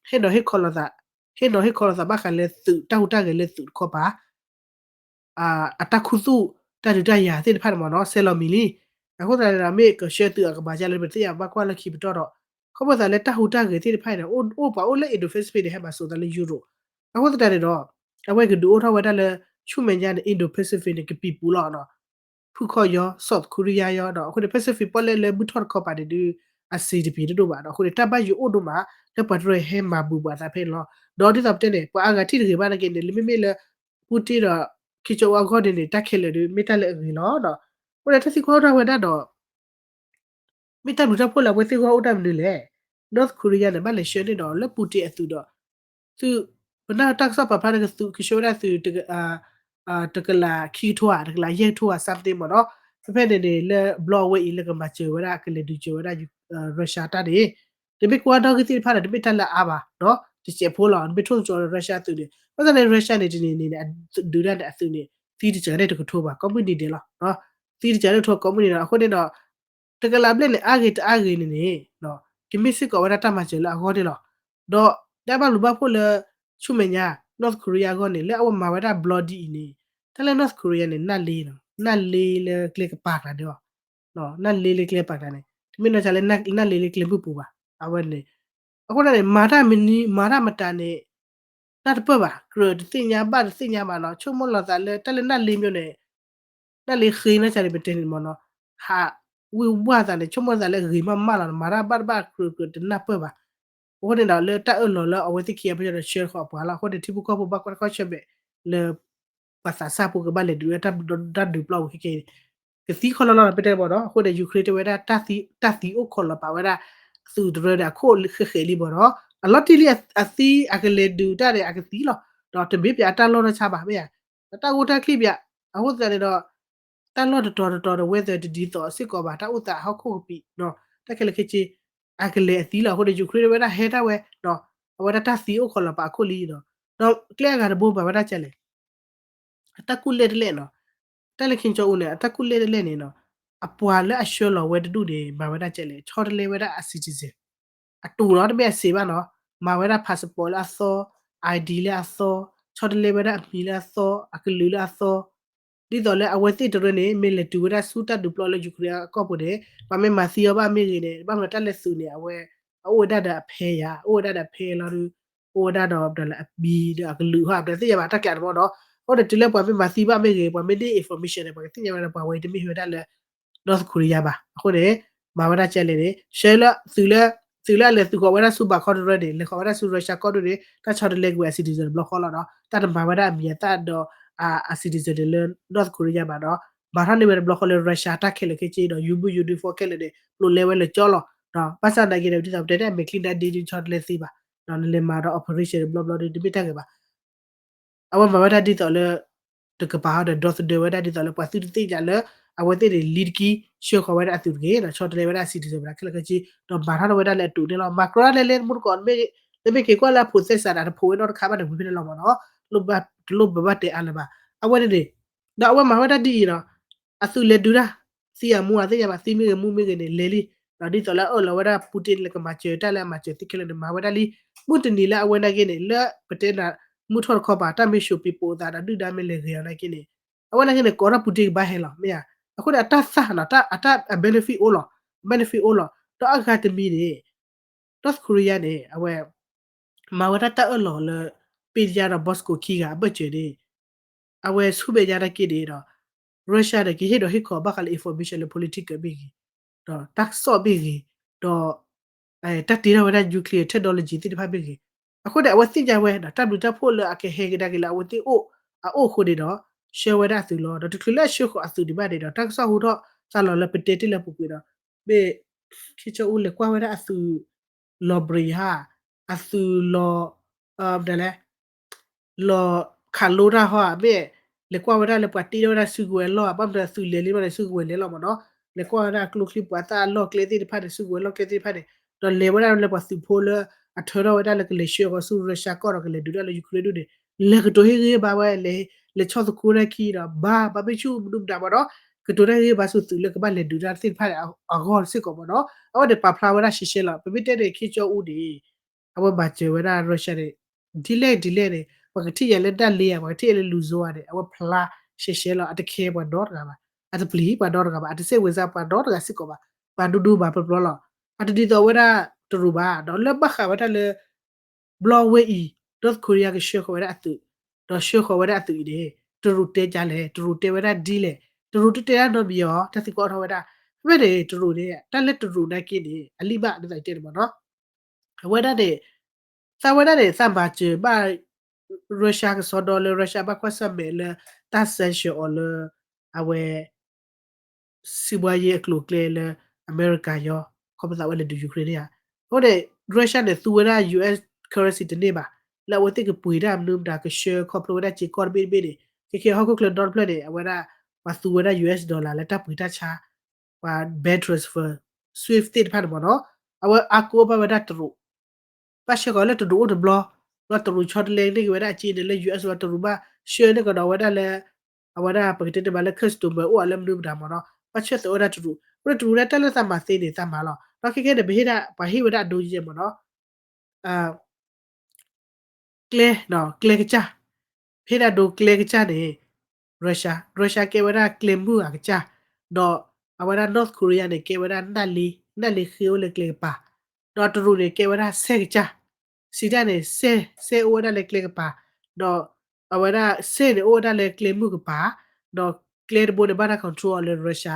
ဟ့ၣ်နီၤဟ့ၣ်ခီလိာ်သး ဟ့ၣ်နီၤဟ့ၣ်ခီလိာ်သးဘၣ်ဃးလၢသုး တၢ်ဟူးတၢ်ဂဲၤလၢသုးတခီပၤ အတၢ်ခူသူၣ် တၢ်ဒုးတၢ်ယၤသ့ၣ်တဖၣ်န့ၣ်မ့ၢ်နီၤ ဆဲးလီၤမံၤလံ. အဃိသတးန့ၣ်ဒီး မ့ၢ်ကဆှၢသုးအကမၤဒ်လဲၣ် ပသ့ၣ်ညါဘၣ်ကွၢ်လၢခံပတီၢ်ဒီး ခီဖျိသးလၢတၢ်ဟူးတၢ်ဂဲၤသ့ၣ်တဖၣ်န့ၣ် အိၣ်ပှၤအိၣ်လၢ Indo-Pacific န့ၣ် ဟဲမၤစိးသးလၢ Europe အဃိသတးန့ၣ်ဒီး အဝဲကဒုးအိၣ်ထီၣ်ဝဲဒၣ်လၢ ဆူမဲာ်ညါန့ၣ် Indo-Pacific န့ၣ် ကပံာ်ပူၤလီၤ ဖုၣ်ခီၣ်ယီၤ South Korea ယီၤဒီး အဃိန့ၣ် Pacific ပီၣ်လဲၣ်လၢမုၢ်ထီၣ်တခီပၤန့ၣ်ဒုး အစံးတပံၤတဒိၣ်ဘၣ်ဒီး အဃိန့ၣ် တၢ်ဘၣ်ယိၣ်အိၣ်ဒိၣ်မး လၢပှၤတရၢဟဲမၤဘူးပှၤသးဖဲန့ၣ်လီၤ. ဒီးဒ်သိးပတဲန့ၣ် ပှၤအါဂၤထံၣ်တဂ့ၤဘၣ်နာ်က့န့ၣ် လၢမ့မ့ၢ်လၢ Putin ဒီး Kim Jong Un အဂီၢ်န့ၣ်န့ၣ် တၢ်ခဲလၢာ်ဒုး မ့ၢ်တၢ်လၢအဂ့ၤလီၤဒီး အဃိန့ၣ်တၢ်သံကွၢ်အိၣ်ထီၣ်ဝဲဒၣ်ဒီး မ့ၢ်တၢ်ဘျုးတၢ်ဖှိၣ်လၢအဝဲသ့ၣ်အဂီၢ်အိၣ်တၢ်မနုၤလဲၣ်. North Korea န့ၣ် ဘၣ်လဲၤဆှၢန့ၢ်ဒီးလၢ Putin အသုးဒီး သုး ပနၢ်တၢ်ကစီၣ်ပာ်ဖျါန့ၣ် ကသုး ကဆှၢဝဲဒၣ်သုး တကလးခံကထိဧါ တကလးယဲၢ်ကထိဧါ something မ့ၢ်နီၤ. ဖဲဖဲန့ၣ်န့ၣ် လၢဘျီအဝဲအံၤလၢကမၤစၢၤဝဲဒၣ် ကလဲၤဒုးစၢၤဝဲဒၣ် Russia တၢ်န့ၣ် တမ့ၢ်ကွၢ်ဒီဂ့ၢ်သ့ၣ်တဖၣ်ဒီး တမ့ၢ်တၢ်လၢအါဘၣ် တစဲးဖိလီၤ တမ့ၢ်ထိၣ်သတြီၤဒီး Russia အသုးန့ၣ် ဘၣ်ဆၣ်န့ၣ် Russia န့ၣ် တနံၤန့ၣ်န့ၣ် ဒုးဒၣ်န့ၣ်အသုးန့ၣ် သံတစၢၤန့ၣ်တကထိဘၣ် ကိးမုၢ်နံၤဒဲးလီၤ. သံတစၢၤန့ၣ်တကထိကိးမုၢ်နံၤလီၤ အဃိန့ၣ်ဒီး တကလးဘျဲၣ်န့ၣ် အါဂ့ၤတအါဂ့ၤန့ၣ်န့ၣ် ကမ့ၢ်စ့ၢ်ကီးဝဲဒၣ်တၢ်မၤစၢၤလၢအဂီၢ်န့ၣ်လီၤ. ဒီးတၢ်ဘၣ်လူၤဘၣ်ဖှိၣ်လၢ ဆူမဲာ်ညါ North Korea အဂီၢ်န့ၣ် လၢအဝဲမၤဝဲဒၣ်ဘျီဒ်အံၤန့ၣ် တၢ်လၢ North Korea န့ၣ် နၢ်လ့လီၤ နၢ်လ့လၢကျဲကပၤကျါန့ၣ်လီၤ. နၢ်လ့လၢကျဲပၤကျါန့ၣ် တမ့ၢ်နီၢ်ဆါလၢ နၢ်လ့လၢကျဲမုၢ်ပူၤဘၣ် အဝဲန့ၣ် အဃိန့ၣ် မၤတၢ်မနုၤ မၤတၢ်မတၤန့ၣ် တၢ်တပၢၢ်ဘၣ် ကြၢးတသ့ၣ်ညါဘၣ်တသ့ၣ်ညါဘၣ်နီၤ ဆိကမိၣ်လီၤသးလၢတၢ်လၢနၢ်လ့မ့ၢ်န့ၣ် နၢ်လ့ဃ့နီၢ်ဆါန့ၣ် ပတဲန့ၣ်မ့ၢ်နီၤ ဟးဝ့ၢ်ဝါသးန့ၣ် ဆိကမိၣ်လီၤသးလၢဂ့ၤမးမးလီၤ မၤတၢ်ဘၣ်တဘၣ်ကြၢးကြၢးတနၢ်ပၢၢ်ဘၣ်. အဃိန့ၣ်ဒီးလၢတၢ်အၢၣ်လီၤလၢအဝဲသ့ၣ်ခံဂၤပၢၢ်ဒီးဆှၢဃီၤအပှၤလီၤ အဃိန့ၣ် ထံဖိကီၢ်ဖိဘၣ်ကွၢ်တၢ်ခီၣ်ဆၢၣ်မဲာ်လၢ ပှၤသးစၢ်ဖိကဘၣ်လဲၤဒုးဝဲတၢ်ဒုးပျီပူၤခဲကဲအံၤန့ၣ် ကသံခီလီၤလီၤ ပတဲတဘၣ်ဒီး အဃိန့ၣ် Ukraine တဲဝဲဒၣ် တၢ်သံအိၣ်ခိးလီၤပာ်ဝဲဒၣ် သုးတရၢန့ၣ်အခိၣ်ဃဲးဃဲးလံမ့ၢ်နီၤ အလီၤတံၢ်လံအသံအကလဲၤဒုးတၢ်န့ၣ် အကသံလီၤ ဒီးတမ့ၢ်ပှၤအတၢ်လီၢ်နီၢ်ဆါဘၣ်မ့ၢ်ဧါ အတၢ်ဂိၢ်တၢ်ချံပှၤ အဃိသတးန့ၣ်ဒီး တၢ်လီၢ်တတီၤတတီၤဒီး weather တဒ်သိးစ့ၢ်ကီးဘၣ် တၢ်အိၣ်သးဟီၣ်ခိၣ်ကပံာ် တၢ်ခဲလၢာ်ခဲဆ့ အကလဲၤအသံလီၤ အဃိန့ၣ် Ukraine တဲဝဲဒၣ်ဟဲတၢ်ဝဲ အဝဲဒၣ်တၢ်သံအိၣ်ခိးလီၤပာ်အခိၣ်လံဒီး ဒီးကျဲအဂၤတဘိမၤဝဲဒၣ်ကလဲၣ် အတၢ်ကူၣ်လဲၢ်တလဲၣ်နီၤ တၢ်လၢ Kim Jong Un န့ၣ် အတၢ်ကူၣ်လဲၢ်တလဲၣ်န့ၣ်နီၤ အပှၤလၢအဆှၢလီၤဝဲတဒူၣ်န့ၣ် မၤဝဲဒၣ်ကလဲၣ် ဆီတလဲဝဲဒၣ်အ citizen အတူးနီၤ တမ့ၢ်အစ့ဘၣ်နီၤ မၤဝဲဒၣ် passport လၢအသီ ID လၢအသီ ဆီတလဲဝဲဒၣ်အမံၤလၢအသီ အကလုာ်လၢအသီ ဒ်သိးလၢအဝဲသ့ၣ်တရၢန့ၣ် မ့ၢ်လဲၤတုၤဝဲဒၣ်ဆူတၢ်ဒုးပျီလၢ Ukraine အကီၢ်ပူၤန့ၣ် ပှၤမ့ၢ်မၤသံအီၤဘၣ်မ့ၢ်ဂ့ၤန့ၣ် ဘၣ်မနုၤတၢ်လဲၤသုးန့ၣ် အဝဲ အအိၣ်ဝဲဒၣ်ဒီးအဖဲယၤ အိၣ်ဝဲဒၣ်ဒီးအဖဲလီၤဒုး အိၣ်ဝဲဒၣ်ဒီးအမံၤဒီးအကလုာ်ဟီ ပတသ့ၣ်ညါဘၣ်တၢ်ကျးတဘီဒီး အဃိန့ၣ်တုၤလၢပှၤမ့ၢ်မၤသံဘၣ်မ့ၢ်ဂ့ၤ ပှၤမ့ၢ်န့ၢ် information န့ၣ် ပှၤကသ့ၣ်ညါဝဲဒၣ်ပှၤဝဲအံၤတမ့ၢ်ဟဲဝဲဒၣ်လၢ North Korea ဘၣ် အဃိန့ၣ် မၤဝဲဒၣ်ကလဲၣ်န့ၣ် ဆှၢလၢသုးလၢ သုးလၢအလဲၤသုးဃီၤဝဲဒၣ်ဆူဘၣ်ခီတရၢန့ၣ် လဲၤဃီၤဝဲဒၣ်ဆူ Russia ကီၢ်ဒိၣ်န့ၣ် တၢ်ဆီတလဲကွံာ်ဝဲအ citizen တဘျီဃီလီၤဒီး တၢ်တမၤဝဲဒၣ်အမံၤအသၣ်ဒီး အ citizen န့ၣ်လၢ North Korea ဘၣ်ဒီး မၤထီၣ်န့ၢ်ဝဲတဘျီဃီလၢ Russia တၢ်ခဲလၢာ်ခဲဆ့ဒီး ယူၤဘုယူၤဒုးဖိခဲလၢာ်န့ၣ် ပျိးလဲဝဲလၢကၠီလီၤ ဒီးဘၣ်ဆၣ်သနာ်က့ဒီး ဒ်သိးပတဲန့ၣ် အမဲာ်ချံနါဒ့ဒုးဆီတလဲသ့ဘၣ် နလဲၤမၤဒီး operation တဘျီဘျီဒုး တမ့ၢ်တၢ်ဂ့ၤဘၣ် အဝဲမၤဝဲဒၣ်ဒ်သိးလၢ တကပၤဟီဒီး ဒီသဒၢဝဲဒၣ်ဒ်သိးလၢပှၤသုတသ့ၣ်ညါလၢ အဝဲသ့ၣ်န့ၣ် လံတကံ ဆှၢဃီၤဝဲဒၣ်အသုးတဂ့ၤ ဒီးဆီတလဲဝဲဒၣ် citizen ဝဲဒၣ်ခဲလၢာ်ခဲဆ့ ဒီးမၤထီၣ်ဝဲဒၣ်လၢအတူးန့ၣ်လီၤ မၤကြၢးဒၣ်လဲၣ်လဲၣ် မူတကိး နမ့ၢ်က့ၤကွၢ်လၢအဖိးသဲစးန့ၣ် အတဖိးဝဲနီတခါဘၣ်န့ၣ် ဝံၤဖဲန့ၣ်လီၤမ့ၢ်နီၤ တလိၣ်ဘၣ်တဲအါလၢၤဘၣ် အဝဲန့ၣ်န့ၣ် ဒီးအဝဲမၤဝဲဒၣ်ဒ်အံၤနီၤ အသုးလဲၤဒုးတၢ် သံအမူအသ့ၣ်ညါဘၣ် သံမ့ၢ်ဂ့ၤမူမ့ၢ်ဂ့ၤန့ၣ် လဲၤလံ. ဒီးဒ်သိးလၢအအၢၣ်လီၤဝဲဒၣ် Putin လၢကမၤစၢၤတၢ်လၢအမၤစၢၤသ့ခဲလၢာ်န့ၣ် မၤဝဲဒၣ်လံ. မုၢ်တနံၤလၢအဝဲနာ်က့န့ၣ် လၢပတဲနၤ မုၢ်ထီၣ်တခီပၤ တၢ်မ့ၢ်ၡိၤပံၤပိာ်အသးဒီးဒုၣ်ဒါမ့ၢ်လဲၤဂ့ၤအီၤနာ်က့န့ၣ် အဝဲနာ်က့န့ၣ် ကိးထီၣ် Putin ကဘၣ်ဟဲလီၤ မ့ၢ်ဧါ. အဃိန့ၣ် အတၢ်သၣ်နီၤ အတၢ် အ benefit အိၣ်လီၤ benefit အိၣ်လီၤ. ဒီးအဂၤတမံၤန့ၣ် North Korea န့ၣ် အဝဲ မၤဝဲဒၣ်တၢ်အၢၣ်လီၤလၢ ပ့ၢ်ယါဒီး Moscow ခံဂၤအဘၢၣ်စၢၤန့ၣ် အဝဲဆူမဲာ်ညါနာ်က့န့ၣ်ဒီး Russia န့ၣ် ကဟ့ၣ်ဒီးဟ့ၣ်ခီဘၣ်ဃးလၢ information လၢ political မ့ၢ်ဂ့ၤ, ဒီးတၢ်ကစီၣ်မ့ၢ်ဂ့ၤ, ဒီး တၢ်တ့ထီၣ်ဝဲဒၣ် nuclear technology သ့ၣ်တဖၣ်မ့ၢ်ဂ့ၤ, အဃိန့ၣ် အဝဲသ့ၣ်ညါဝဲ တၢ်ဘျုးတၢ်ဖှိၣ်လၢအကဟဲကဒါက့ၤလၢအဝဲသ့ၣ်အိၣ် အအိၣ်အဃိန့ၣ်ဒီး ဆှၢဝဲဒၣ်အသုးလီၤ. ဒီးတချုးလၢအဆှၢဃီၤအသုးဒံးဘၣ်န့ၣ်ဒီး တၢ်ကစီၣ်ဟူထီၣ်သါလီၤလၢပတဲတ့ၢ်လၢပူၤကွံာ်ဒီး မ့ၢ် ခ့ကၠီအူလဲၤကွၢ်ဝဲဒၣ်အသုး လီၤဘြံၤဧါ, အသုးလီၤ ဒ်လဲၣ် လီၤခးလိတၢ်ဟီဧါ, မ့ၢ်လဲၤကွၢ်ဝဲဒၣ်လၢပှၤတ့ထီၣ်ဝဲဒၣ်စုကဝဲၤလီၢ်ဧါ, ဘၣ်မနုၤအသုးလဲၤလံဘၣ်န့ၣ် စုကဝဲၤလဲၤလီၤမ့ၢ်နီၤ, လဲၤကွၢ်ဝဲဒၣ်ကျိချံပှၤသၣ်အလီၢ်ကျဲသ့ၣ်တဖၣ်န့ၣ် စုကဝဲၤလီၢ်ကျဲသ့ၣ်တဖၣ်န့ၣ်, ဒီးလဲၤဝဲဒၣ်လၢပှၤသုးဖိလၢ အထၢထီၣ်ဝဲဒၣ်လၢကလဲၤဆှၢဃီၤဆူ Russia ကီၢ်ဒီးကလဲၤဒုးတၢ်လၢ Ukraine ဒူၣ်န့ၣ် လဲၤကတိၤဟ့ၣ်ဂံၢ်ဘါဝဲ လဲၤဆီၣ်သခူတၢ်ခံဒီး ဘါ ဘၣ်မ့ၢ်ဆူၣ်မနုၤမတၤမ့ၢ်နီၤ, ကတိၤတၢ်ဟ့ၣ်ဂံၢ်ဘါဆူသုးလၢကဘၣ်လဲၤဒုးတၢ်သ့ၣ်တဖၣ်န့ၣ် အဂီၢ်စ့ၢ်ကီးမ့ၢ်နီၤ, အဝဲန့ၣ်ပာ်ဖျါဝဲဒၣ်ရှဲရှဲလီၤ. ပမ့ၢ်တဲန့ၣ် ခ့ကၠီအူန့ၣ် အဝဲမၤစၢၤဝဲဒၣ် Russia န့ၣ် ဒ်လဲၣ်ဒ်လဲၣ်န့ၣ် ပှၤကထံၣ်ယၤလၢဒၣ်လ့ဧါ, ပှၤကထံၣ်ယၤလၢလူၤစိဧါန့ၣ် အဝဲဖျါရှဲရှဲလီၤ. အတခဲပှၤနီတဂၤဘၣ်, အတပျံၤပှၤနီတဂၤဘၣ်, အတစဲးဝဲစါပှၤနီတဂၤစ့ၢ်ကီးဘၣ်, ပှၤဒူဒူဘၣ်ပျီပျီလီၤ. အတဒ်သိးဝဲဒၣ်တရူးဘၣ်, ဒီးလၢဘၣ်ဃးဝဲဒၣ်လၢ ဘျီဝဲအံၤ North Korea ကဆှၢဃီၤဝဲဒၣ်အသုး, ဒီးဆှၢဃီၤဝဲဒၣ်အသုးအံၤန့ၣ် တရူးတဲဒ်လဲၣ်, တရူးတဲဝဲဒၣ်ဒ်လဲၣ်, တရူးတတဲဒၣ်နီတမံၤအီၤ, တၢ်သံကွၢ်အိၣ်ထီၣ်ဝဲဒၣ်. ဖဲန့ၣ် တရူးန့ၣ် တၢ်လၢတရူးနာ်က့န့ၣ် အလံၣ်ဘၣ်ဒ်သိးယတဲန့ၣ်မ့ၢ်နီၤ. အဝဲဒၣ်န့ၣ် သးဝဲဒၣ်န့ၣ် သးမၤစၢၤဘၣ် Russia ကစီဒီလၢ Russia ဘၣ်ကွၢ်ဆၢၣ်မဲာ်လၢ တၢ် sanction အီၤလၢ အဝဲ စံးဘှါယ့အကျိၤအကျဲလၢ အမဲရကၤယီ ခီဖျိသးဝဲလဲၤဒုး Ukraine န့ၣ်ဧါ. အဃိန့ၣ် Russia န့ၣ် သူဝဲဒၣ် US currency တန့ၢ်ဘၣ်, လၢအဝဲသ့ၣ်ကပှ့ၤတၢ်မနုၤမတၤ ကဆှၢခီဖျိဝဲဒၣ်စ့ၢ်ကီးတဘ့ၣ်တဘ့ၣ်န့ၣ် ခဲခဲဟီၣ်ခိၣ်ချၢဒီတဖျၢၣ်န့ၣ် အဝဲဒၣ် ပှၤသူဝဲဒၣ် US dollar လၢတၢ်ပှ့ၤတၢ်ဆါ ပှၤ bank transfer, SWIFT သ့ၣ်တဖၣ်န့ၣ်မ့ၢ်နီၤ, အဝဲအါကိးဘၣ်ဝဲဒၣ်တရူး ဘၣ်ဆှၢဃီၤလၢတရူးအိၣ်တဘျီ, ဒီးတရူးဆီတလဲန့ၢ်က့ၤဝဲဒၣ်အစ့န့ၣ်လၢ US ဝဲတရူးဘၣ်ဆှၢန့ၢ်ကဒီးဝဲဒၣ်လၢ အဝဲဒၣ်ပကတဲန့ၣ်ဘၣ်လၢ customer အိၣ်အလၢမနုၤမတၤမ့ၢ်နီၤ, ဘၣ်ဆှၢသၢဝဲဒၣ်တရူး, အဃိန့ၣ်တရူးဒၣ်တၢ်လၢသးမၤသ့န့ၣ် သးမၤလီၤ. ဒီးခဲခဲန့ၣ် ပဟ့ၣ်ဒၣ် ပှၤဟ့ၣ်ဝဲဒၣ်အဒိယဲၢ်မ့ၢ်နီၤ ကျဲ, ကျဲကစၢ်, ဟ့ၣ်ဒၣ်ဒိကျဲကစၢ်န့ၣ် Russia, Russia ကဲဝဲဒၣ်ကျဲမုၢ်အကစၢ်, ဒီးအဝဲဒၣ် North Korea န့ၣ် ကဲဝဲဒၣ်နၣ်လ့, နၣ်လ့ဃ့အိၣ်လၢကျဲကပၤ, ဒီးတရူးန့ၣ် ကဲဝဲဒၣ်စဲၣ်ကစၢ်, စံးတၢ်န့ၣ် စဲၣ်, စဲၣ်အိၣ်ဝဲဒၣ်လၢကျဲကပၤ, ဒီးအဝဲဒၣ်စဲၣ်န့ၣ် အိၣ်ဝဲဒၣ်လၢကျဲမုၢ်ကပၤ, ဒီးကျဲတဘိန့ၣ် ဘၣ်တၢ် control အီၤလၢ Russia,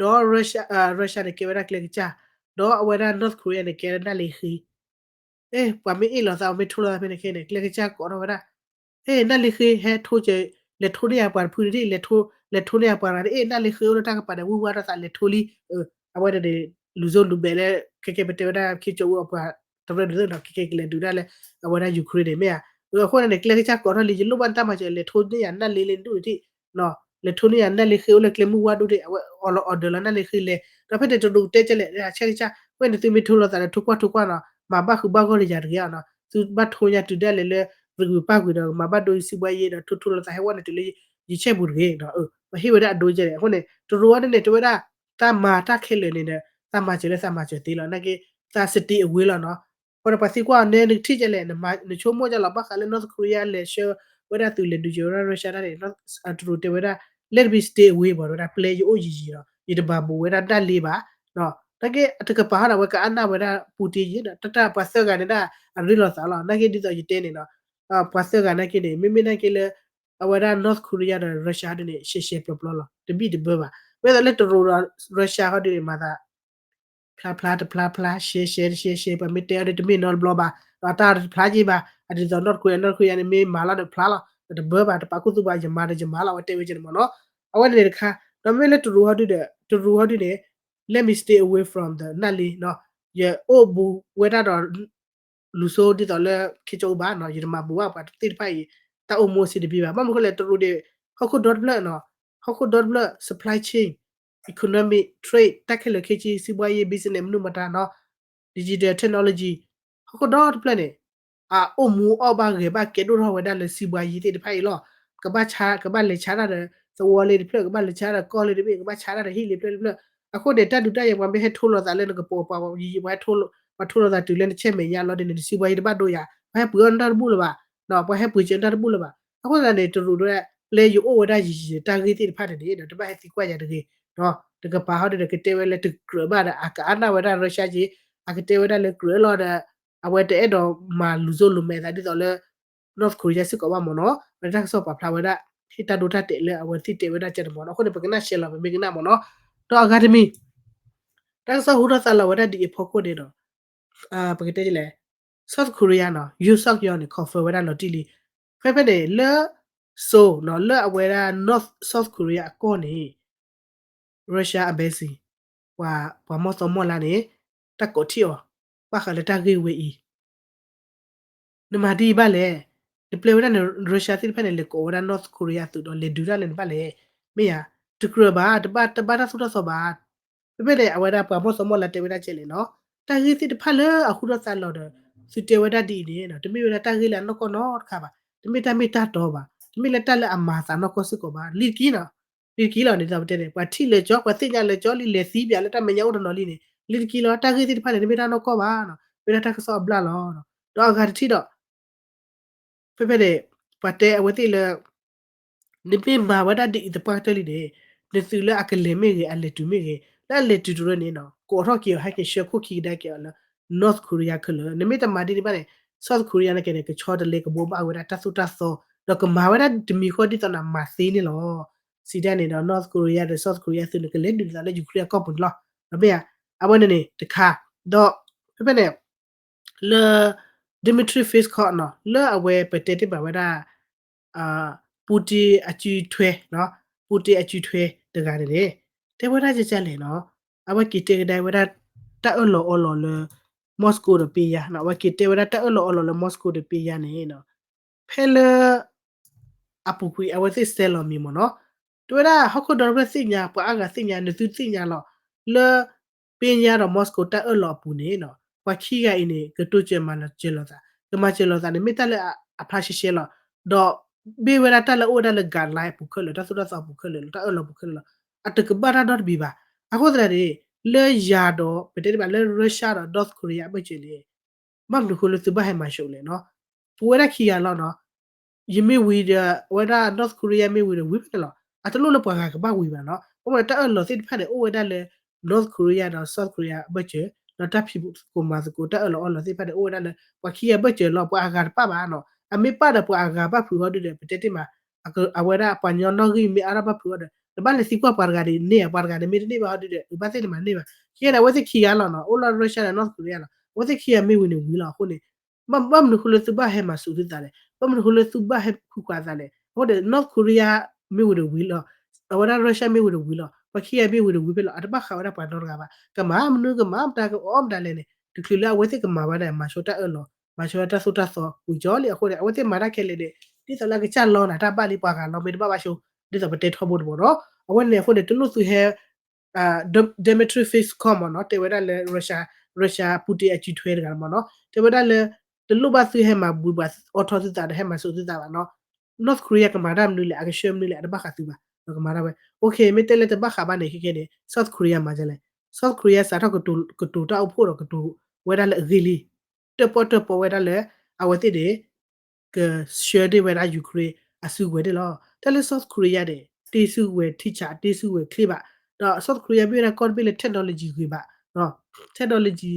ဒီး Russia, Russia န့ၣ် ကဲဝဲဒၣ်ကျဲကစၢ်, ဒီးအဝဲဒၣ် North Korea န့ၣ် ကဲဒၣ်နၣ်လ့ဃ့ အဲ ပှၤမ့ၢ်အ့ၣ်လိာ်သး မ့ၢ်ထိလိာ်သးဖဲန့ၣ်ခဲန့ၣ် ကျဲကစၢ်ကိးထီၣ်ဝဲဒၣ်, အဲ နၣ်လ့ဃ့ဟဲထိကဲ, လဲၤထိန့ၢ်ယၤပှၤတဖုန့ၣ်, လဲၤထိန့ၢ်ယၤပှၤဂၤန့ၣ်, အဲ နၣ်လ့ဃ့အိၣ်လၢတၢ်ကပၤန့ၣ် ဝံၢ်ဝါထီၣ်သး လဲၤထိလံ, အဝဲန့ၣ်န့ၣ် လူၤစိလူၤမဲာ်လၢ ခဲကဲပတဲဝဲဒၣ် ခ့ကၠီအူအပှၤတရၢၣ်ဒုးသ့ၣ်နီၤ ခဲကဲကလဲၤဒုးဒၣ်လၢ အဝဲဒၣ် Ukraine န့ၣ် မ့ၢ်ဧါ, အဃိန့ၣ် ကျဲကစၢ်ကိးထီၣ်လံ ယလိၣ်ဘၣ်နတၢ်မၤစၢၤ လဲၤထိန့ၢ်ယၤနၣ်လ့လၢဒူၣ်န့ၣ်ထံၣ် လဲၤထိန့ၢ်ယၤနၣ်လ့ဃ့အိၣ်လၢကျဲမုၢ်ဝါဒူၣ်န့ၣ် အဝဲအီၤလီၤ order လီၤနၣ်လ့ဃ့လဲၤ, ဒီးဖဲန့ၣ်တရူးတဲကဲလဲၣ် ဆဲကစၢ် ဝဲန့ၣ်သုမ့ၢ်ထိလိာ်သးဒီး ထိကွၢ်ထိကွၢ်နီၤ မၤဘၣ်ဃုာ်ဘၣ်ဂီၢ်လၢယၤတဂ့ၤနီၤ, သုဘၣ်ထိညါတုၤဒၣ်လဲာ်လၢ ရဂုၤပၢ်ကွံာ်ဒီး မၤဘၣ်ဒိယစံးဘှါယ့ဒီး ထိထိလိာ်သးဟဲဝဲန့ၣ်တုၤလၢ ယဆဲပူၤတဂ့ၤ, ပဟ့ၣ်ဝဲဒၣ်အဒိကဲန့ၣ် အဃိန့ၣ် တရူးအီၤဒ်န့ၣ် တဲဝဲဒၣ် သးမၤတၢ်ခဲလၢာ်န့ၣ်ဒီး သးမၤစၢၤလၢသးမၤစၢၤသ့လီၤ နာ်က့ သး stay away လီၤနီၤ, အဃိန့ၣ် ပှၤသံကွၢ်အီၤနဲ နကထံၣ်ကဲလဲၣ် နဆိကမိၣ်ကဲလီၤ ဘၣ်ဃးလၢ North Korea လဲၤဆှၢဝဲဒၣ်သုးလဲၤဒုးကဲဝဲဒၣ် Russia တၢ်န့ၣ် တရူးတဲဝဲဒၣ် let me stay away ဘၣ်ဝဲဒၣ် ပျဲယအိၣ်ယံာ်ယံာ်လီၤ ယတမၤဘူးဝဲဒၣ်ဒၣ်လ့ဘၣ်, နာ်က့ အတကပၤဟီဒီး အဝဲကအါနၢ်ဝဲဒၣ် Putin ယဲၢ်ဒီး တၢ်တၢ်ပှၤသၢဂၤန့ၣ်ဒၣ် အရ့လိာ်သးလီၤ နာ်က့ဒ်သိးယတဲန့ၣ်နီၤ, ပှၤသၢဂၤနာ်က့န့ၣ် မ့မ့ၢ်နာ်က့လၢ အဝဲဒၣ် North Korea ဒီး Russia ဒ်န့ၣ် ရှဲရှဲပျီပျီလီၤ တဘံၣ်တဘၢဘၣ်, မ့ၢ်သိးလၢတရူးဒီး Russia ဟီဒ်န့ၣ် မၤသး ဖျါဖျါတဖျါဖျါ ရှဲရှဲတရှဲရှဲ ပှၤမ့ၢ်တဲအီၤဒီးတမ့ၢ်နီတဘျီဘၣ်, ဒီးတၢ်တဖျါက့ဘၣ်, အဒ်သိး North Korea North Korea န့ၣ် မ့ၢ်မၤလီၤဒီးဖျါလီၤ, ဒီးတဘၢဘၣ် တပာ်ခူသူၣ်ဘၣ် ယမၤဒီးယမၤလီၤ အဝဲတဲဝဲကဲန့ၣ်မ့ၢ်နီၤ, အဝဲန့ၣ်န့ၣ်တခါ, ဒီးမ့ၢ်လၢတရူးဟီဒ်ဒီး တရူးဟီဒ်န့ၣ် let me stay away from the နၣ်လ့နီၤ, ယအိၣ်ဘူးဝဲဒၣ်ဒီး လူၤစိဒ်သိးလၢ ခ့ကၠီအိၣ်ဘၣ်နီၤ, ယတမၤဘူးဘၣ်ပှၤသ့ၣ်တဖၣ်အံၤ တၢ်အိၣ်မူစံးတဘံၣ်ဘၣ်, ဘၣ်မနုၤဃိလဲၣ် တရူးန့ၣ် ဟီၣ်ခိၣ်ဒီတဖျၢၣ်နီၤ, ဟီၣ်ခိၣ်ဒီတဖျၢၣ် supply chain, economic, trade တၢ်ခဲလၢာ်ခဲဆ့ စံးဘှါယ့ business မနုၤမတၤနီၤ, digital technology ဟီၣ်ခိၣ်ဒီတဖျၢၣ်န့ၣ် အအိၣ်မူအီၣ်ဘၣ်ဂဲၤဘၣ်ကဲဒိၣ်ထီၣ်ဝဲဒၣ်လၢစံးဘှါယ့သ့ၣ်တဖၣ်အံၤလီၤ, ကဘၣ်ဆါ ကဘၣ်လဲၤဆါတၢ်ဒီး သဝီလၢတဖျၢၣ် ကဘၣ်လဲၤဆါတၢ်ကီၢ်လၢတဘ့ၣ် ကဘၣ်ဆါတၢ်ဒီးဟံၣ်လၢတဖျၢၣ်တဖျၢၣ်. အဃိန့ၣ် တၢ်ဒုးတၢ်ယၤ ပှၤမ့ၢ်ဟဲထိလိာ်သးလၢနကပိာ်ပှၤယံၤယံၤ ပှၤဟဲထိလိာ်သးတုၤလၢနဆဲးမဲာ်ညါလီၤဒီး နတစံးပှၤယတဘၣ်ဒိယၤ ပှၤဟဲပှ့ၤအီၣ်နတၢ်တဘူၣ်လၢၤဘၣ်, ပှၤဟဲပှ့ၤစၢၤနတၢ်တဘူၣ်လၢၤဘၣ်. အဃိသတးန့ၣ် တရူးဒၣ် ပျဲယအိၣ်ဝဲဒၣ်ယံၤယံၤ တၢ်ဂ့ၢ်သ့ၣ်တဖၣ်န့ၣ်န့ၣ် တဘၣ်ဟဲသံကွၢ်ယၤတဂ့ၤ, တကပၤဟီဒုဒီး ကတဲဝဲလၢတကြၢးဘၣ်ဒီး အကအါနၢ်ဝဲဒၣ် Russia က့, အကတဲဝဲဒၣ်လၢကြၢးလီၤဒီး အဝဲတအဲၣ်ဒိးမၤလူၤစိလူၤမဲာ်သးဒ်သိးလၢ North Korea စ့ၢ်ကီးဘၣ်မ့ၢ်နီၤ. ဝဲဒၣ်တၢ်ကစီၣ်ပာ်ဖျါဝဲဒၣ် ဟ့ၣ်တၢ်ဒိတၢ်တဲာ်လၢအဝဲသ့ၣ်တဲဝဲဒၣ်ကဲန့ၣ်မ့ၢ်နီၤ. အဃိန့ၣ် ပကနၣ်ရှဲလီၤ ပမ့ၢ်ကနၣ်မ့ၢ်နီၤ. ဒီးအဂၤတမံၤ တၢ်ကစီၣ်ဟူထီၣ်သါလီၤဝဲဒၣ်ဒ်အံၤအဖီခိၣ်န့ၣ်ဒီး ပကတဲလဲၣ်, South Korea နီၤ Yoon Suk Yeol န့ၣ် confirm ဝဲဒၣ်လီၤတံၢ်လံ. ဖဲဖဲန့ၣ် လၢ Seoul နီၤ လၢအဝဲဒၣ် North South Korea အကီၢ်န့ၣ် Russia embassy ပှၤ ပှၤမီၢ်သီမီၢ်လါန့ၣ် တၢ်ကိးထီၣ်အီၤ ဘၣ်ဃးလၢတၢ်ဂ့ၢ်ဝဲအံၤ နမၤဒ်အံၤဘၣ်လဲၣ်. နပျဲဝဲဒၣ်န့ၣ် Russia သ့ၣ်တဖၣ်န့ၣ် လဲၤကိးဝဲဒၣ် North Korea သုးဒီး လဲၤဒုးတၢ်လၢနဘၣ်လဲၣ်. မ့ၢ်ဧါ, တကြၢးဘၣ်, တဘၣ်တၢ်သိၣ်တၢ်သီဘၣ်. ဖဲဖဲန့ၣ် အဝဲဒၣ်ပှၤမီၢ်သီမီၢ်လါတဲဝဲဒၣ်ကဲလဲၣ်နီၤ, တၢ်ဂ့ၢ်သ့ၣ်တဖၣ်လၢအဟူထီၣ်သါလီၤဒီး သုတဲဝဲဒၣ်ဒ်အံၤန့ၣ် တမ့ၢ်ဝဲဒၣ်တၢ်ဂ့ၢ်လၢအနီၢ်ကီၢ်နီတခါဘၣ်, တမ့ၢ်တၢ်မ့ၢ်တၢ်တီဘၣ်, တမ့ၢ်လၢတၢ်လၢအမၤသးနီၢ်ကီၢ်စ့ၢ်ကီးဘၣ်, လံတက့ၢ်လီၤ. လံတက့ၢ်လီၤန့ၣ် ဒ်သိးပတဲန့ၣ် ပှၤထံၣ်လၢာ်ကၠီ ပှၤသ့ၣ်ညါလၢာ်ကၠီလံ လဲၤသံပၠးလၢတၢ်မဲာ်ညါအိၣ်တနီၤလံန့ၣ် လံတက့ၢ်လီၤ. တၢ်ဂ့ၢ်သ့ၣ်တဖၣ်န့ၣ် တမ့ၢ်တၢ်နီၢ်ကီၢ်ဘၣ်, မ့ၢ်ဒၣ်တၢ်ကစီၣ်အဘျၣ်လီၤ. ဒီးအဂၤတထံၣ်ဒီး ဖဲဖဲန့ၣ် ပှၤတဲအဝဲသ့ၣ်လၢ နမ့ၢ်မၤဝဲဒၣ်ဒ်အံၤသပှၢ်ကတၢၢ်လံန့ၣ် နသုးလၢအကလဲၤမ့ၢ်ဂ့ၤ အလဲၤတုၤမ့ၢ်ဂ့ၤ လၢအလဲၤတုၤတရၢန့ၣ်နီၤ ကိးထီၣ်က့ၤအီၤ ဟဲက့ၤဆှၢခိၣ်ခံကဒါက့ၤအီၤလၢ North Korea ခဲလၢာ်. နမ့ၢ်တမၤဒ်န့ၣ်ဘၣ်န့ၣ် South Korea န့ၣ်ကဲန့ၣ် ကဆီတလဲကဘိးဘၣ်ဝဲဒၣ်တၢ်သိၣ်တၢ်သီ ဒီးကမၤဝဲဒၣ်တမံၤဃီဒ်သိးနမၤသ့န့ၣ်လီၤ. စံးဒ်န့ၣ်ဒီး North Korea ဒီး South Korea သုးန့ၣ် ကလဲၤဒုးသးလၢ Ukraine အကီၢ်ပူၤန့ၣ်လီၤ. ဒီးမ့ၢ်ဧါ, အဝဲန့ၣ်န့ၣ်တခါ, ဒီးဖဲဖဲန့ၣ် လၢ Dmitry Peskov နီၤ လၢအဝဲပတဲတ့ၢ်ဘၣ်ဝဲဒၣ် Putin အစုထွဲ, Putin အစုထွဲတဂၤန့ၣ်န့ၣ် တဲဝဲဒၣ်ကဲကဲလဲၣ်နီၤ, အဝဲက့ၤတဲကဒါဝဲဒၣ် တၢ်အၢၣ်လီၤအီလီၤလၢ Moscow ဒီးပ့ယါနီၤ, အဝဲက့ၤတဲဝဲဒၣ်တၢ်အၢၣ်လီၤအီလီၤလၢ Moscow ဒီးပ့ယါန့ၣ်နီၤ ဖဲလၢ အပူၤကွံာ်အဝဲသ့ၣ်စဲလီၤမံၤမ့ၢ်နီၤ, တဲဝဲဒၣ်ဟီၣ်ခိၣ်ဒီတဖျၢၣ်သ့ၣ်ညါ ပှၤအါဂၤသ့ၣ်ညါ နသုသ့ၣ်ညါလီၤ, လၢ ပ့ယါဒီး Moscow တၢ်အၢၣ်လီၤအပူၤန့ၣ်နီၤ ပှၤခံဂၤအံၤန့ၣ် ကတိစၢၤမၤစၢၤလိာ်သး, ကမၤစၢၤလိာ်သးန့ၣ် မ့ၢ်တၢ်လၢအဖျါရှဲရှဲလီၤ, ဒီး မ့ၢ်ဝဲဒၣ်တၢ်လၢအိၣ်ဝဲဒၣ်လၢ guideline အပူၤခဲလၢာ် တၢ်သိၣ်တၢ်သီအပူၤခဲလၢာ်လီၤ တၢ်အၢၣ်လီၤအပူၤခဲလၢာ်လီၤ, အတကဘၣ်တၢ်ဒီတဘ့ၣ်ဘၣ်. အဃိသတးန့ၣ် လၢယၤဒီး ပတဲတ့ၢ်ဘၣ်လၢ Russia ဒီး North Korea အဘၢၣ်စၢၤန့ၣ် ဘၣ်မနုၤဃိလၢသုဘၣ်ဟဲမၤၡိးလဲၣ်နီၤ, ပဝဲဒၣ်ခံဂၤလီၤနီၤ ယမ့ၢ်ဝံၤဒီး အဝဲဒၣ် North Korea မ့ၢ်ဝံၤဒီး ဝံၤဖဲန့ၣ်လီၤ. အတလိၣ်လၢပှၤဂၤကဘၣ်ဝံၤဘၣ်နီၤ. ဘၣ်မနုၤတၢ်အၢၣ်လီၤသ့ၣ်တဖၣ်န့ၣ် အိၣ်ဝဲဒၣ်လၢ North Korea ဒီး South Korea အဘၢၣ်စၢၤ, ဒီးတၢ်ဖံးသကိးမၤသကိး တၢ်အၢၣ်လီၤအီလီၤသ့ၣ်တဖၣ်န့ၣ် အိၣ်ဝဲဒၣ်လၢ ပှၤခံဂၤဘၢၣ်စၢၤလီၤ. ပှၤအဂၤတပၣ်ဘၣ်နီၤ. အမ့ၢ်ပၣ်ဒီးပှၤအဂၤဘၣ်ဖုးဟီဒုဒီး ပတဲတ့ၢ်မး အဝဲဒၣ်ပှၤကညီနီၣ်ဂံၢ်မ့ၢ်အါထီၣ်ဘၣ်ဖုးဟီဒီး နဘၣ်လဲၤသံကွၢ်ပှၤတဂၤန့ၣ်န့ၢ်ဧါ, ပှၤတဂၤန့ၣ်မ့ၢ်တန့ၢ်ဘၣ်ဟီဒုဒီး အဘၣ်သ့ၣ်တမၤန့ၢ်ဘၣ်. ခဲအံၤန့ၣ် အဝဲသ့ၣ်ခံဂၤလီၤနီၤ အိၣ်လၢ Russia ဒီး North Korea လီၤ. အဝဲသ့ၣ်ခံဂၤမ့ၢ်ဝံၤန့ၣ်ဝံၤလီၤ. အဃိန့ၣ် ဘၣ်မနုၤဃိလၢသုဘၣ်ဟဲမၤစူၤသုသးလဲၣ်, ဘၣ်မနုၤဃိလၢသုဘၣ်ဟဲဖုးကွၢ်သးလဲၣ်. အဃိန့ၣ် North Korea မ့ၢ်ဝံၤဒီးဝံၤလီၤ, အဝဲဒၣ် Russia မ့ၢ်ဝံၤဒီးဝံၤလီၤ, ပှၤခံဂၤမ့ၢ်ဝံၤဒီးဝံၤဖဲလီၤ. အတဘၣ်ဃးဝဲဒၣ်ပှၤနီတဂၤဘၣ်. ကမၤမနုၤကမၤမတၤ ကအီၣ်မတၤလဲၣ်န့ၣ် တချုးလၢအဝဲသ့ၣ်ကမၤဝဲဒၣ် မၤဆိတၢ်အၢၣ်လီၤ မၤဆိတၢ်သိၣ်တၢ်သီဝံၤကၠီလံ. အဃိန့ၣ် အဝဲသ့ၣ်မၤတၢ်ခဲလၢာ်န့ၣ် ဒ်သိးလၢအကစၢ်လီနၤတၢ်ဘၣ်လံ ပှၤဂၤလီမ့ၢ်တဘၣ်ဘၣ်ဆိ ဒ်သိးပတဲထီဘိတဘိနီၤ. အဝဲန့ၣ်အဃိန့ၣ် တလိၣ်သုဟဲ Dmitry Peskov မ့ၢ်နီၤ တဲဝဲဒၣ်လၢ Russia, Russia Putin အစုထွဲတဂၤမ့ၢ်နီၤ တဲဝဲဒၣ်လၢ တလိၣ်ဘၣ်သုဟဲမၤဘူးပှၤအိးထီၣ်သုသးဒီး ဟဲမၤစူၤသုသးဘၣ်နီၤ. North Korea ကမၤတၢ်မနုၤလဲၣ် အကဆှၢမနုၤလဲၣ် အတဘၣ်ဃးသုဘၣ် ကမၤတၢ်ဝဲ. Okay မ့ၢ်တဲလၢတဘၣ်ဃးဘၣ်န့ၣ် ခဲခဲန့ၣ် South Korea မၤဒ်လဲၣ်. South Korea စးထီၣ်ကတိၤတၢ်အိၣ်ဖှိၣ်ဒီးကတိၤဝဲဒၣ်လၢအဂ့ၢ်လံ တၢၣ်ပီၣ်တၢၣ်ပီဝဲဒၣ်လၢ အဝဲသ့ၣ်န့ၣ် ကဆှၢန့ၢ်ဝဲဒၣ် Ukraine အစုကဝဲၤန့ၣ်လီၤ. တၢ်လၢ South Korea န့ၣ် တ့စုကဝဲၤထံဆး တ့စုကဝဲၤချ့ဘၣ်. ဒီး South Korea မ့ၢ်ဝဲဒၣ်ကီၢ်တဘ့ၣ်လၢ technology ဂ့ၤဘၣ်, technology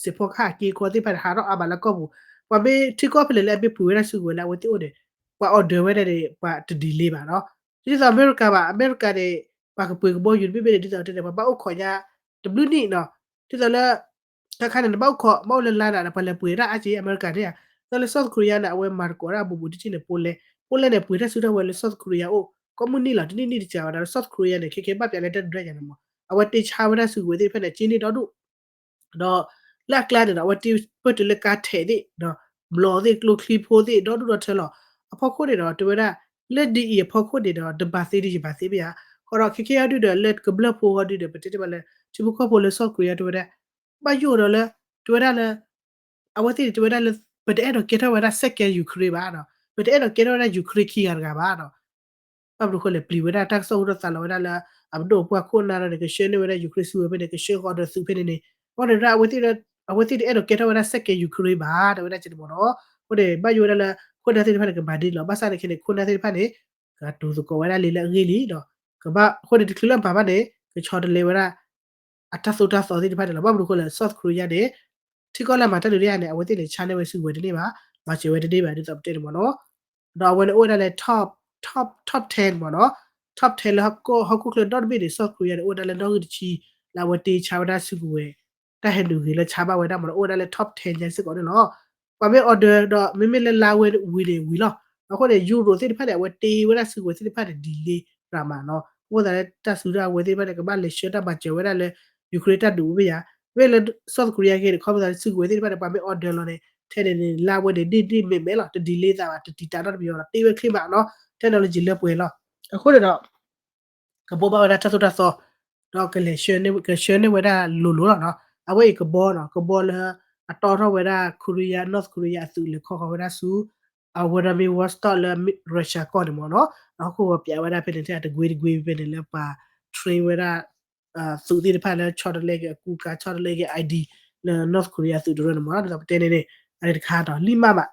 စ့ၢ်ဖီကဟၣ်က့ၤခီသ့ၣ်တဖၣ်န့ၣ် ဟးထီၣ်အါဘၣ်လၢကီၢ်ပူၤ, ပှၤမ့ၢ်ထံကီၢ်ဖဲလဲၣ်လၢအမ့ၢ်ပှ့ၤဝဲဒၣ်စုကဝဲၤလၢအဝဲသ့ၣ်အိၣ်န့ၣ် ပှၤ order ဝဲဒၣ်န့ၣ် ပှၤတ delay ဘၣ်နီၤ. ဒ်သိးအမဲရကၤဘၣ်, အမဲရကၤန့ၣ် ပှၤကပှ့ၤကဘီယူၤတဘ့ၣ်ဘ့ၣ်န့ၣ် ဒ်သိးတဲန့ၣ် ပှၤဘၣ်အိၣ်ခိးညါ တဘျုးနံၣ်နီၤ, ဒ်သိးလၢ ခါခါန့ၣ် နဘၣ်အိၣ်ခိး ဘၣ်အိၣ်လၢလါနၤဒီး ပှၤလဲၤပှ့ၤတၢ်အါက့ အမဲရကၤန့ၣ်ဧါ. ဒ်သိးလၢ South Korea န့ၣ် အဝဲမၤသကိးတၢ်ဘူးဘူးတံၢ်တံၢ်န့ၣ် Poland, Poland န့ၣ် ပှ့ၤတၢ်စုတၢ်ဝဲၤလၢ South Korea အိၣ် ကိးမုၢ်နံၣ်လီၤ တနံၣ်နံၣ်တစှၤဝဲဒၣ် South Korea န့ၣ် ခဲခဲဘၣ်ပျးလၢတၢ်ဒုးတၢ်ယၤန့ၣ်မး အဝဲတ့ဆါဝဲဒၣ်စုကဝဲၤသ့ၣ်တဖၣ်န့ၣ် က့န့ၢ်ဒီဒူၣ် ဒီးလၢအကျါန့ၣ်ဒီး အဝဲတ့ပၢၢ်တုၤလၢကါထဲးသ့ၣ်ဒီး ဘျီးသ့ၣ် ကျိချံဖိသ့ၣ် ဒီဒူၣ်ဒီထၢလီၤ. အဖီခိၣ်န့ၣ်ဒီး တဲဝဲဒၣ် လၢဒ်အံၤအဖီခိၣ်န့ၣ်ဒီး တဘၣ်သ့ဒ်ယဘၣ်သ့မ့ၢ်ဧါ. ဃီဒီးခဲခဲအံၤဒုဒီး လၢကဘျၢၣ်ဖိအံၤဒုဒီး ပတဲတ့ၢ်ဘၣ်လၢ ထံဖိကီၢ်ဖိလၢ South Korea တဲဝဲဒၣ် ဘၣ်ယိၣ်ဒီးလၢ တဲဝဲဒၣ်လၢ အဝဲသ့ၣ်န့ၣ် တဲဝဲဒၣ်လၢ ပတအဲၣ်ဒိးကဲထီၣ်ဝဲဒၣ် second Ukraine ဘၣ်ဒီး ပတအဲၣ်ဒိးကဲထီၣ်ဝဲဒၣ် Ukraine ခံဂၤတဂၤဘၣ်ဒီး ဘၣ်မနုၤအဃိလဲၣ် ပျံၤဝဲဒၣ်တၢ်ကစီၣ်ဟူထီၣ်သါလီၤဝဲဒၣ်လၢ အပဒိၣ်အပှၢ်ခိၣ်နၢ်ဒီးန့ၣ် ကဆှၢန့ၢ်ဝဲဒၣ် Ukraine စုကဝဲၤဖဲန့ၣ် ကဆှၢဃီၤဒီးသုးဖဲန့ၣ်န့ၣ် အဃိန့ၣ် အဝဲသ့ၣ်တအဲၣ်ဒိးကဲထီၣ်ဝဲဒၣ် second Ukraine ဘၣ် တဲဝဲဒၣ်ကဲန့ၣ်မ့ၢ်နီၤ. အဃိန့ၣ် ဘၣ်ယိၣ်ဝဲဒၣ်လၢ ခိၣ်နၢ်သ့ၣ်တဖၣ်န့ၣ် ကမၤဒ်န့ၣ်လီၤ. ဘၣ်ဆၣ်သနာ်က့န့ၣ် ခိၣ်နၢ်သ့ၣ်တဖၣ်န့ၣ် ကတိၤသကိးဝဲဒၣ်လံာ်လၢအဂ့ၢ်လံဒီး ကဘၣ် အဃိန့ၣ် တချုးလၢအပာ်ဘၣ်န့ၣ် ကဆီတလဲဝဲဒၣ် အတၢ်သိၣ်တၢ်သီသ့ၣ်တဖၣ်န့ၣ်လီၤ. ဘၣ်မနုၤအဃိလဲၣ် South Korea န့ၣ် ထံကီၢ်လၢအမၤတၢ်ဒုးတယၤန့ၣ် အဝဲသ့ၣ်န့ၣ် ဆါန့ၢ်ဝဲစုကဝဲၤတန့ၢ်ဘၣ်, မၤစၢၤဝဲတန့ၢ်ဘၣ် ဒ်သိးပတဲန့ၣ်မ့ၢ်နီၤ. ဒီးအဝဲန့ၣ်အိၣ်ဝဲဒၣ်လၢ top top top ten မ့ၢ်နီၤ. top ten လၢဟီၣ်ခိၣ်ချၢဒီတဘ့ၣ်န့ၣ် South Korea န့ၣ် အိၣ်ဝဲဒၣ်လၢနီၣ်ဂံၢ်တဆံ လၢအဝဲတ့ဆါဝဲဒၣ်စုကဝဲၤ တၢ်ဟဲနုာ်ဂ့ၤလၢဆါဘၣ်ဝဲဒၣ်မ့ၢ်နီၤ အိၣ်ဝဲဒၣ်လၢ top ten ညါစ့ၢ်ကီးန့ၣ်လီၤ. ပှၤမ့ၢ် order ဒီး မ့မ့ၢ်လၢလါဝဲဝံၤန့ၣ်ဝံၤလီၤ. အဃိန့ၣ် Euro သ့ၣ်တဖၣ်န့ၣ် အဝဲတ့ဝဲဒၣ်စုကဝဲၤသ့ၣ်တဖၣ်န့ၣ် delay ရၤမးနီၤ. အဃိသတးလၢတၢ်စုတၢ်ဝဲၤသ့ၣ်တဖၣ်န့ၣ် ကဘၣ်လဲၤဆှၢတၢ်မၤစၢၤဝဲဒၣ်လၢ Ukraine တၢ်ဒုးအိၣ်ဖဲယၤ, မ့ၢ်လၢ South Korea က့န့ၣ် ခီဖျိသးစုကဝဲၤသ့ၣ်တဖၣ်န့ၣ် ပှၤမ့ၢ် order လီၤန့ၣ် ထဲန့ၣ်န့ၣ် လါဝဲန့ၣ် ဒ့ၣ်ဒ့ၣ်မဲာ်မဲာ်လီၤ, တ delay သးဘၣ်, တတံာ်တာ်နီတမံၤအီၤလီၤ, တ့ဝဲချ့မးနီၤ, technology လၢပှဲၤလီၤ. အဃိန့ၣ်ဒီး ကဘိးဘၣ်ဝဲဒၣ်တၢ်သိၣ်တၢ်သီ ဒီးကလဲၤဆှၢန့ၢ်ဝဲဒၣ်လိၤလိၤလီၤနီၤ. အဝဲအံၤကဘီနီၤ, ကဘီလၢ အတီထီၣ်ဝဲဒၣ် Korea, North Korea အသုးလဲၤခီဃီၤဝဲဒၣ်ဆူ အဝဲဒၣ်မ့ၢ် Vostok လၢ Russia ကီၢ်န့ၣ်မ့ၢ်နီၤ. ဒီးဟီၣ်ခိၣ်ဂီၤပျးဝဲဒၣ်ဖဲန့ၣ်ထဲတကွ့တကွ့ဖဲန့ၣ်လၢပှၤ train ဝဲဒၣ် သုးသ့ၣ်တဖၣ်လၢဆီတလဲက့ၤအကူအကၤ ဆီတလဲက့ၤ ID လၢ North Korea အသုးတရၢန့ၣ်မ့ၢ်နီၤ. ဒ်သိးပတဲန့ၣ်န့ၣ် အန့ၣ်တခါဒီးလံမးဘၣ်.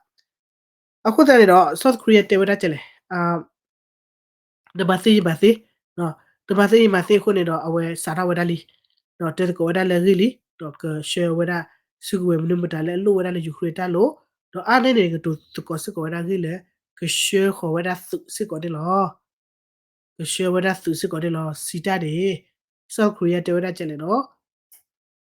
အဃိသတးန့ၣ်ဒီး South Korea တဲဝဲဒၣ်ကလဲၣ် တမၤသ့ယမၤသ့, တမၤသ့ယမၤသ့အဃိန့ၣ်ဒီး အဝဲစးထီၣ်ဝဲဒၣ်လံ, ဒီးတဲသကိးဝဲဒၣ်လၢအဂ့ၢ်လံ, ဒီးကဆှၢဝဲဒၣ် စုကဝဲၤမနုၤမတၤလၢအလိၣ်ဝဲဒၣ်လၢ Ukraine တၢ်လိၤ, ဒီးအါန့ၢ်န့ၣ် ကတိၤသကိးစ့ၢ်ကီးဝဲဒၣ်အဂ့ၢ်လၢ ကဆှၢဃီၤဝဲဒၣ်သုးစ့ၢ်ကီးန့ၣ်လီၤ. ကဆှၢဝဲဒၣ်သုးစ့ၢ်ကီးန့ၣ်လီၤ. စံးတၢ်န့ၣ် South Korea တဲဝဲဒၣ်ကလဲၣ်ဒီး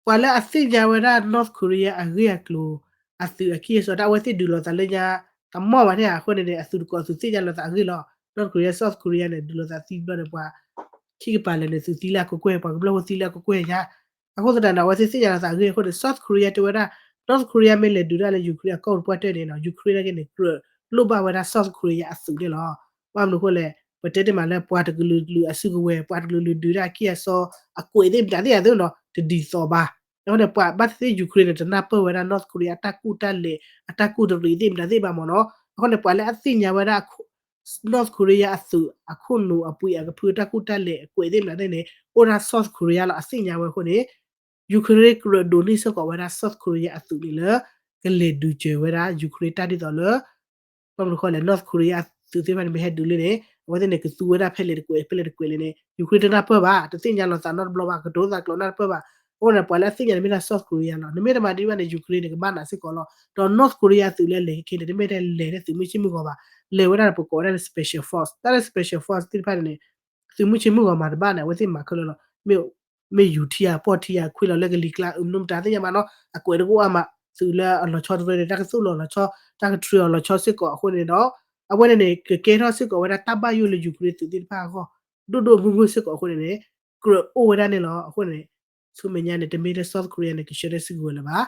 ပှၤလၢအသ့ၣ်ညါဝဲဒၣ် North Korea အဂ့ၢ်အကျိၤ အသုးအကံၢ်အစီ တၢ်အဝဲသ့ၣ်ဒုးလိာ်သးလၢညါ တမီၢ်ဘၣ်န့ၣ်ဧါ. အဃိန့ၣ်န့ၣ် အသုးတကိးသုးသ့ၣ်ညါလိာ်သးအဂ့ၢ်လီၤ. North Korea South Korea န့ၣ် ဒုးလိာ်သးသံဘျီန့ၣ် ပှၤခံကပၤလၢာ်န့ၣ် သုးသံလၢအကကွဲၢ် ပှၤကဘျၢၣ်ဖိသံလၢအကကွဲၢ်ညါ. အဃိသတးန့ၣ် အဝဲသ့ၣ်သ့ၣ်ညါလိာ်သးအဂ့ၢ်အဃိန့ၣ် South Korea တဲဝဲဒၣ် North Korea မ့ၢ်လဲၤဒုးတၢ်လၢ Ukraine အကီၢ်ပူၤပှၢ်တၢၢ်န့ၣ်နီၤ Ukraine နာ်က့န့ၣ် ကြၢးလိၣ်ဘၣ်ဝဲဒၣ် South Korea အသုးန့ၣ်လီၤ. ဘၣ်မနုၤအဃိလဲၣ် ပတဲတ့ၢ်မးလၢပှၤတကလုာ်ကလုာ်အစုကဝဲၤ ပှၤတကလုာ်ကလုာ်ဒုးတၢ်အကံၢ်အစီ အကွဲးသ့ၣ်မတၤသ့ၣ်အသိးနီၤ တဒ်သိးဘၣ်. အဃိန့ၣ် ပှၤဘၣ်သ့ၣ်သ့ၣ် Ukraine န့ၣ် တနၢ်ပၢၢ်ဝဲဒၣ် North Korea အတၢ်ကူၣ်တၢ်လဲၤ အတၢ်ကူၣ်တရံးသ့ၣ်မတၤသ့ၣ်ဘၣ်မ့ၢ်နီၤ. အဃိန့ၣ် ပှၤလၢအသ့ၣ်ညါဝဲဒၣ် North Korea အသုး အခိၣ်နူာ်အပှ့ၤအကဖု တၢ်ကူၣ်တၢ်လဲၤအကွဲးသ့ၣ်မတၤသ့ၣ်န့ၣ် အိၣ်ဒၣ် South Korea လီၤ အသ့ၣ်ညါဝဲအဃိန့ၣ် Ukraine ကြၢးဒိးန့ၢ်စ့ၢ်ကီးဝဲဒၣ် South Korea အသုးန့ၣ်လၢ ကလဲၤဒုးစၢၤဝဲဒၣ် Ukraine တၢ်ဒ်သိးလၢ ဘၣ်မနုၤဃိလဲၣ် North Korea အသုးသ့ၣ်တဖၣ်န့ၣ် မ့ၢ်ဟဲဒုးလၢန့ၣ် အဝဲသ့ၣ်န့ၣ် ကသူဝဲဒၣ်ဖဲလဲၣ်တကွဲး ဖဲလဲၣ်တကွဲးလဲၣ်န့ၣ် Ukraine တနၢ်ပၢၢ်ဘၣ် တသ့ၣ်ညါလီၤသးနီတဘျီဘၣ် ကတိၤသးကျိးနီတပၢၢ်ဘၣ်. အဃိန့ၣ် ပှၤလၢအသ့ၣ်ညါန့ၣ် မ့ၢ်ဒၣ် South Korea လီၤ. နမ့ၢ်တမၤဒ်ဘၣ်န့ၣ် Ukraine န့ၣ် ကဘၣ်နးစ့ၢ်ကီးလီၤ. ဒီး North Korea အသုးလၢလဲၤခဲခဲန့ၣ် တမ့ၢ်ထဲလဲၤထဲသုးမုၢ်ဆ့ၣ်မုၢ်ဂီၤဘၣ်. လဲၤဝဲဒၣ်န့ၣ် ပကိးဝဲဒၣ်လၢ special force တၢ်လၢ special force သ့ၣ်တဖၣ်န့ၣ်န့ၣ် သုးမုၢ်ဆ့ၣ်မုၢ်ဂီၤမၤတဘၣ်န့ၣ် အဝဲသ့ၣ်မၤခဲလၢာ်လီၤ. မ့ၢ် မ့ၢ်ယူၤထံဧါ ပီၢ်ထံဧါ ခွံလီၤလၢကလံၤကျါ အုးမနုၤမတၤသ့ၣ်ညါမးနီၤ အကွဲးတကအိၣ်အါမး သုးလၢအလီၤဆီတရၢန့ၣ် တၢ်ကသိၣ်လီၤလီၤဆီ တၢ်ကထြၢအီၤလီၤဆီစ့ၢ်ကီးအဃိန့ၣ်ဒီး အဝဲန့ၣ်န့ၣ် ကကဲထီၣ်စ့ၢ်ကီးဝဲဒၣ်တၢ်ဘၣ်ယိၣ်လၢ Ukraine သုးသ့ၣ်တဖၣ်အဂီၢ် ဒိၣ်ဒိၣ်မုၢ်မုၢ်စ့ၢ်ကီးအဃိန့ၣ်န့ၣ် ကြၢးအိၣ်ဝဲဒၣ်န့ၣ်လီၤ. အဃိန့ၣ် ဆူမဲာ်ညါန့ၣ် တမ့ၢ်လၢ South Korea န့ၣ် ကဆှၢဒၣ်စုကဝဲၤလၢၤဘၣ်.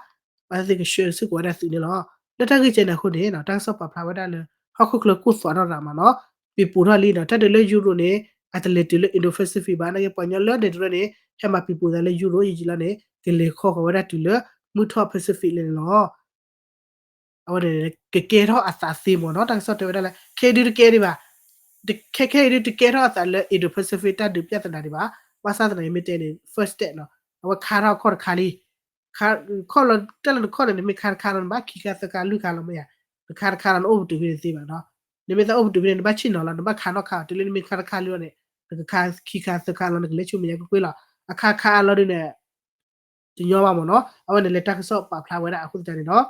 ဘၣ်သ့ၣ်သ့ၣ်ကဆှၢစ့ၢ်ကီးဝဲဒၣ်သုးန့ၣ်လီၤ. လၢတၢ်ဂ့ၢ်ကဲန့ၣ်အဃိန့ၣ် တၢ်ကစီၣ်ပာ်ဖျါဝဲဒၣ်လၢ ဟီၣ်ခိၣ်ချၢကိၢ်သွးထီၣ်ရၤမးနီၤ ပံၤပူၤထီၣ်လံနီၤ တၢ်ဒုးလၢ Euro န့ၣ် အတလဲၤတုၤလၢ Indo-Pacific ဘၣ် နာ်က့ ပှၤကညီလၢန့ၣ်တရၢန့ၣ် ဟဲမၤပံၤပူၤသးလၢ Euro ယံာ်ယံာ်လီၤန့ၣ် ကလဲၤခီဃီၤဝဲဒၣ်တုၤလၢ မုၢ်ထီၣ် Pacific လၢန့ၣ်လီၤ. အဝဲန့ၣ် ကကဲထီၣ်အသးသ့မ့ၢ်နီၤ တၢ်ကစီၣ်တဲဝဲဒၣ်လၢ ခဲအံၤဒုးတကဲဒံးဘၣ်, ခဲခဲအံၤဒုးတကဲထီၣ်အသးလၢ Indo-Pacific တၢ်ဒုးပြဿနာဒံးဘၣ်, ဘၣ်ဆၣ်သနာ်က့မ့ၢ်တဲန့ၣ် first step နီၤ အဝဲခါထီၣ်ခီၣ်တခါလံ, ခါလီၤတၢ်လၢနခီၣ်န့ၣ် နမ့ၢ်ခါတခါလီၤ နဘၣ်ခံခါသၢခါလွံၢ်ခါလီၤမ့ၢ်ဧါ, နခါတခါလီၤနအိၣ်ပတုာ်ဖဲန့ၣ်သ့ဘၣ်နီၤ, နမ့ၢ်သးအိၣ်ပတုာ်ဖဲန့ၣ် နဘၣ်ဆ့ၣ်နီၤလီၤ နဘၣ်ခါထီၣ်ခါတုၤလၢနမ့ၢ်ခါတခါလံလီၤန့ၣ် နကခါခံခါသၢခါလီၤ နကလဲၤဆူမဲာ်ညါကွ့ၢ်ကွ့ၢ်လီၤ, အခါခါအါလီၤဒုးန့ၣ် တညီဘၣ်မ့ၢ်နီၤ, အဝဲန့ၣ်လၢတၢ်ကစီၣ်ပာ်ဖျါဝဲဒၣ်အဃိသတးန့ၣ်ဒီး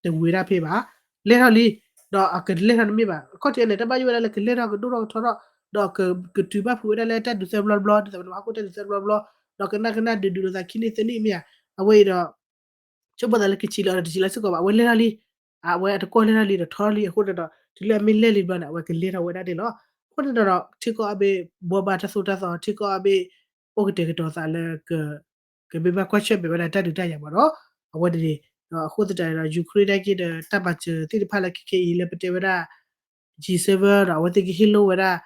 တဝံၤဒၣ်ဖဲဘၣ်, လဲၢ်ထီၣ်လံ, ဒီးအကလဲၢ်ထီၣ်တမ့ၢ်ဘၣ်, အခီၣ်ထံးန့ၣ် တၢ်ဘၣ်ယိၣ်ဝဲဒၣ်လၢကလဲၢ်ထီၣ်ကဒိၣ်ထီၣ်ကထီထီၣ်, ဒီးကတုၤဘၣ်ဖုးဝဲဒၣ်လၢတၢ်ဒုးသၢဘျီတဘျီ ဒ်သိးပနဟီၣ်ခိၣ်တၢ်ဒုးသၢဘျီတဘျီ, ဒီးကနၣ်ကနၣ်ဒုးဒုးလိာ်သးခံန့ၢ်သၢန့ၢ်မ့ၢ်ဧါ, အဝဲအံၤဒီး ဆိကမိၣ်သးလၢကဆံးလီၤတဆံးလီၤစ့ၢ်ကီးဘၣ်, အဝဲလဲၢ်ထီၣ်လံ, အဝဲအတကွီၢ်လဲၢ်ထီၣ်လံဒီးထီလံ, အဃိန့ၣ်ဒီး တုၤလၢအမ့ၢ်လဲၢ်လံဘျီန့ၣ် အဝဲကလဲၢ်ထီၣ်ဝဲဒၣ်န့ၣ်လီၤ, အဃိန့ၣ်ဒီး ထံကီၢ်အဘ့ၣ် ဘှီဘၣ်တၢ်သိၣ်တၢ်သီ ထံကီၢ်အဘ့ၣ် အိၣ်ကတဲာ်ကတီၤသးလၢ ကမ့ၢ်ဘၣ်ကွၢ်ဆၢၣ်မဲာ်ဝဲဒၣ်တၢ်ဒုးတၢ်ယၤမ့ၢ်နီၤ, အဝဲန့ၣ်န့ၣ်, ဒီးအဃိသတးန့ၣ်ဒီး Ukraine နာ်က့ဒီး တၢ်မၤစၢၤသ့ၣ်တဖၣ်လၢခဲခဲအံၤလၢပတဲဝဲဒၣ် G seven ဒီး အဝဲသ့ၣ်ကဟ့ၣ်လိာ်ဝဲဒၣ်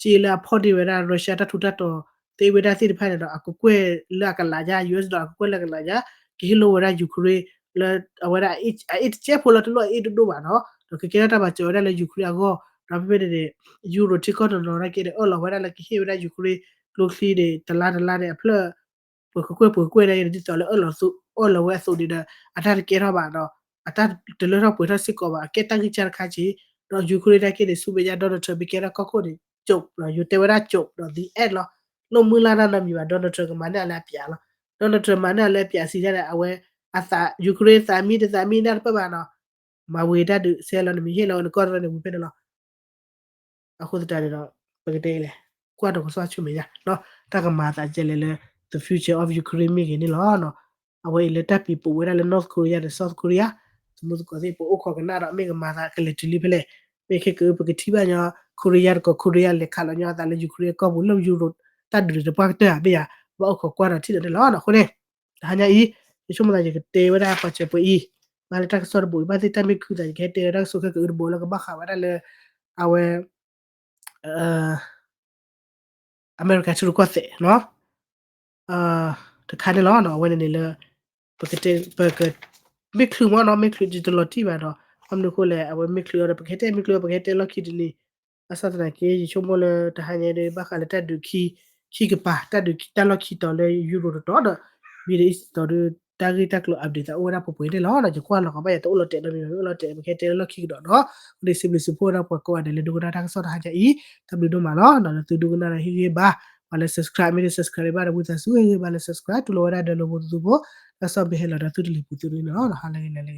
က့လၢအဖီၣ်န့ၢ်ဝဲဒၣ် Russia တၢ်ထူးတၢ်တီၤ သ့ဝဲဒၣ်သ့ၣ်တဖၣ်န့ၣ်ဒီး အကကွဲၢ်လၢအကလးညါ US ဒီးအကကွဲၢ်လၢအကလးညါ ကဟ့ၣ်လိာ်ဝဲဒၣ် Ukraine လၢအဝဲဒၣ် အအ့ၣ်တကဲဖိလီၤ တလိၣ်အအ့ၣ်ဒိၣ်ဒိၣ်ဘၣ်နီၤ, ဒီးကကဲထီၣ်တၢ်မၤစၢၤဝဲဒၣ်လၢ Ukraine အဂီၢ် ဒီးဖဲဖဲန့ၣ်န့ၣ် ယူရိၤထံကီၢ်တနီၤနီၤက့ဒီး အၢၣ်လီၤဝဲဒၣ်လၢကဟ့ၣ်ဝဲဒၣ် Ukraine ကျိချံန့ၣ် တလါတလါန့ၣ် အဖျၢၣ် ပှဲၤကကွဲၢ်ပှဲၤကကွဲၢ်န့ၣ် ဒ်သိးလၢအၢၣ်လီၤ အၢၣ်လီၤဝဲအသိးန့ၣ်ဒီး အတၢ်တကဲထီၣ်ဘၣ်ဒီး အတၢ်တလၢထီၣ်ပှဲၤထီၣ်စ့ၢ်ကီးဘၣ် အကဲတၢ်ဂံၢ်စၢ်တခါက့ၤ ဒီး Ukraine တၢ်က့န့ၣ် ဆူမဲာ်ညါ Donald Trump မ့ၢ်ကဲထီၣ်ကီၢ်ခိၣ်န့ၣ် ကြုံး ဒီးယတဲဝဲဒၣ် ကြုံး ဒီး the end လီၤ. လိၣ်မုၢ်လၢ်တၢ်နီတမံၤဘၣ် Donald Trump ကမၤန့ၢ်အီၤလၢအပျးလီၤ. Donald Trump မၤန့ၢ်အီၤလၢအပျးစံးဒၣ်ဒီး အဝဲ အသး Ukraine သးမံတသးမံနၢ်တပၢၢ်ဘၣ်နီၤ မၤဝံၤတၢ်ဒုး ဆဲးလီၤနမံၤဟ့ၣ်လီၤဝဲနကီၢ်တရၢန့ၣ် ဝံၤဖဲန့ၣ်လီၤ. အဃိသတးန့ၣ်ဒီး ပကတဲလဲၣ် ကွၢ်ဒီးကစီၣ်ဆူမဲာ်ညါ တၢ်ကမၤသးကဲလဲၣ်လၢ the future of Ukraine မ့ၢ်ဂ့ၤန့ၣ်လီၤ. အဝဲအံၤလၢတၢ်ပံၤပိာ်ဝဲဒၣ်လၢ North Korea ဒီး South Korea သမူသကိးသ့ၣ် ပအိၣ်ခိးကနၣ်ဒီး မ့ၢ်ကမၤသးကလဲၤတုၤလံဖဲလဲၣ် မ့ၢ်ခဲကပကထံၣ်ဘၣ်ညီ Korea တကီၢ် Korea လဲၤခးလီၤညီအသးလၢ Ukraine ကီၢ်ပူၤလၢ Euro တၢ်ဒုးန့ၣ်တပှၢ်ကတၢၢ်ဧါ မ့ၢ်ယၤ ဘၣ်အိၣ်ခိးကွၢ်ဒီးထံၣ်ဒီးန့ၣ်လီၤ. အဃိန့ၣ် တဟါညါအံၤ ယဆိကမိၣ်သးယကတဲဝဲဒၣ်ပှၤစၢၤပှဲၤအံၤ ဘၣ်လၢတၢ်ကစီၣ်တဘိးအံၤ ဘၣ်သ့ၣ်တၢ်မ့ၢ်ခုသး ယကဟဲတဲဝဲတၢ်ကစီၣ်ခဲကတဘိးလၢကဘၣ်ဃးဝဲဒၣ်လၢ အဝဲ အမဲရကၤထံရူၢ်ကီၢ်သဲးနီၤ တခါန့ၣ်လီၤ. အဝဲန့ၣ်န့ၣ်လၢ ပကတဲ ပက မ့ၢ်ချုးမ့ၢ်နီၤ မ့ၢ်ချုးယတလီၤတံၢ်ဘၣ်ဒီး ဘၣ်မနုၤအဃိလဲၣ် အဝဲမ့ၢ်ချုးအီၤဒီး ပကဟဲတဲ မ့ၢ်ချုးအီၤ ပကဟဲတဲလီၢ်ခံတနံၤ ဘၣ်ဆၣ်သနာ်က့ ယဆိကမိၣ်လၢတဟါညါဒီး ဘၣ်ဃးလၢတၢ်ဒုးခံ ခံကပၤ တၢ်ဒုးတၢ်လီၢ်ခံတီၤလၢ Euro တတီၤဒီး Middle East တတီၤဒီး တၢ်ဂ့ၢ်တၢ်ကျိၤ update သးအိၣ်ဝဲဒၣ်ပှဲၤပှဲၤန့ၣ်လီၤ. ယကွၢ်လီၤကီးဘၣ်ယၤတအိၣ်လီၤတဲာ်နီတမံၤ အိၣ်လီၤတဲာ် ပကဟဲတဲလၢလီၢ်ခံကဒီးနီၤ အဃိန့ၣ်စံးဘျုးစံးဖှိၣ်ဝဲဒၣ်ပှၤကိးဂၤဒဲးလၢဒိကနၣ်တၢ်ကစီၣ်တဟါညါအံၤ တၢ်ဘျုးဒိၣ်မးလီၤ. ဒီးလၢသုဒိကနၣ်ဒီးဟ့ၣ်ဂံၢ်ဘါ ပှၤလၢ subscribe မ့ၢ်တ subscribe ဘၣ်ဒီးဝံသးစူၤဟ့ၣ်ဂံၢ်ဘါလၢ subscribe တူၢ်လိာ်ဝဲဒၣ်ဒီးလိာ်ဖိသးသူဖိ တၢ်ကစီၣ်မ့ၢ်ဟဲလီၤဒီးသုတလံၤပူၤသုန့ၣ်လီၤ. ဟါလၢဂ့ၤလၢလၢဂ့ၤ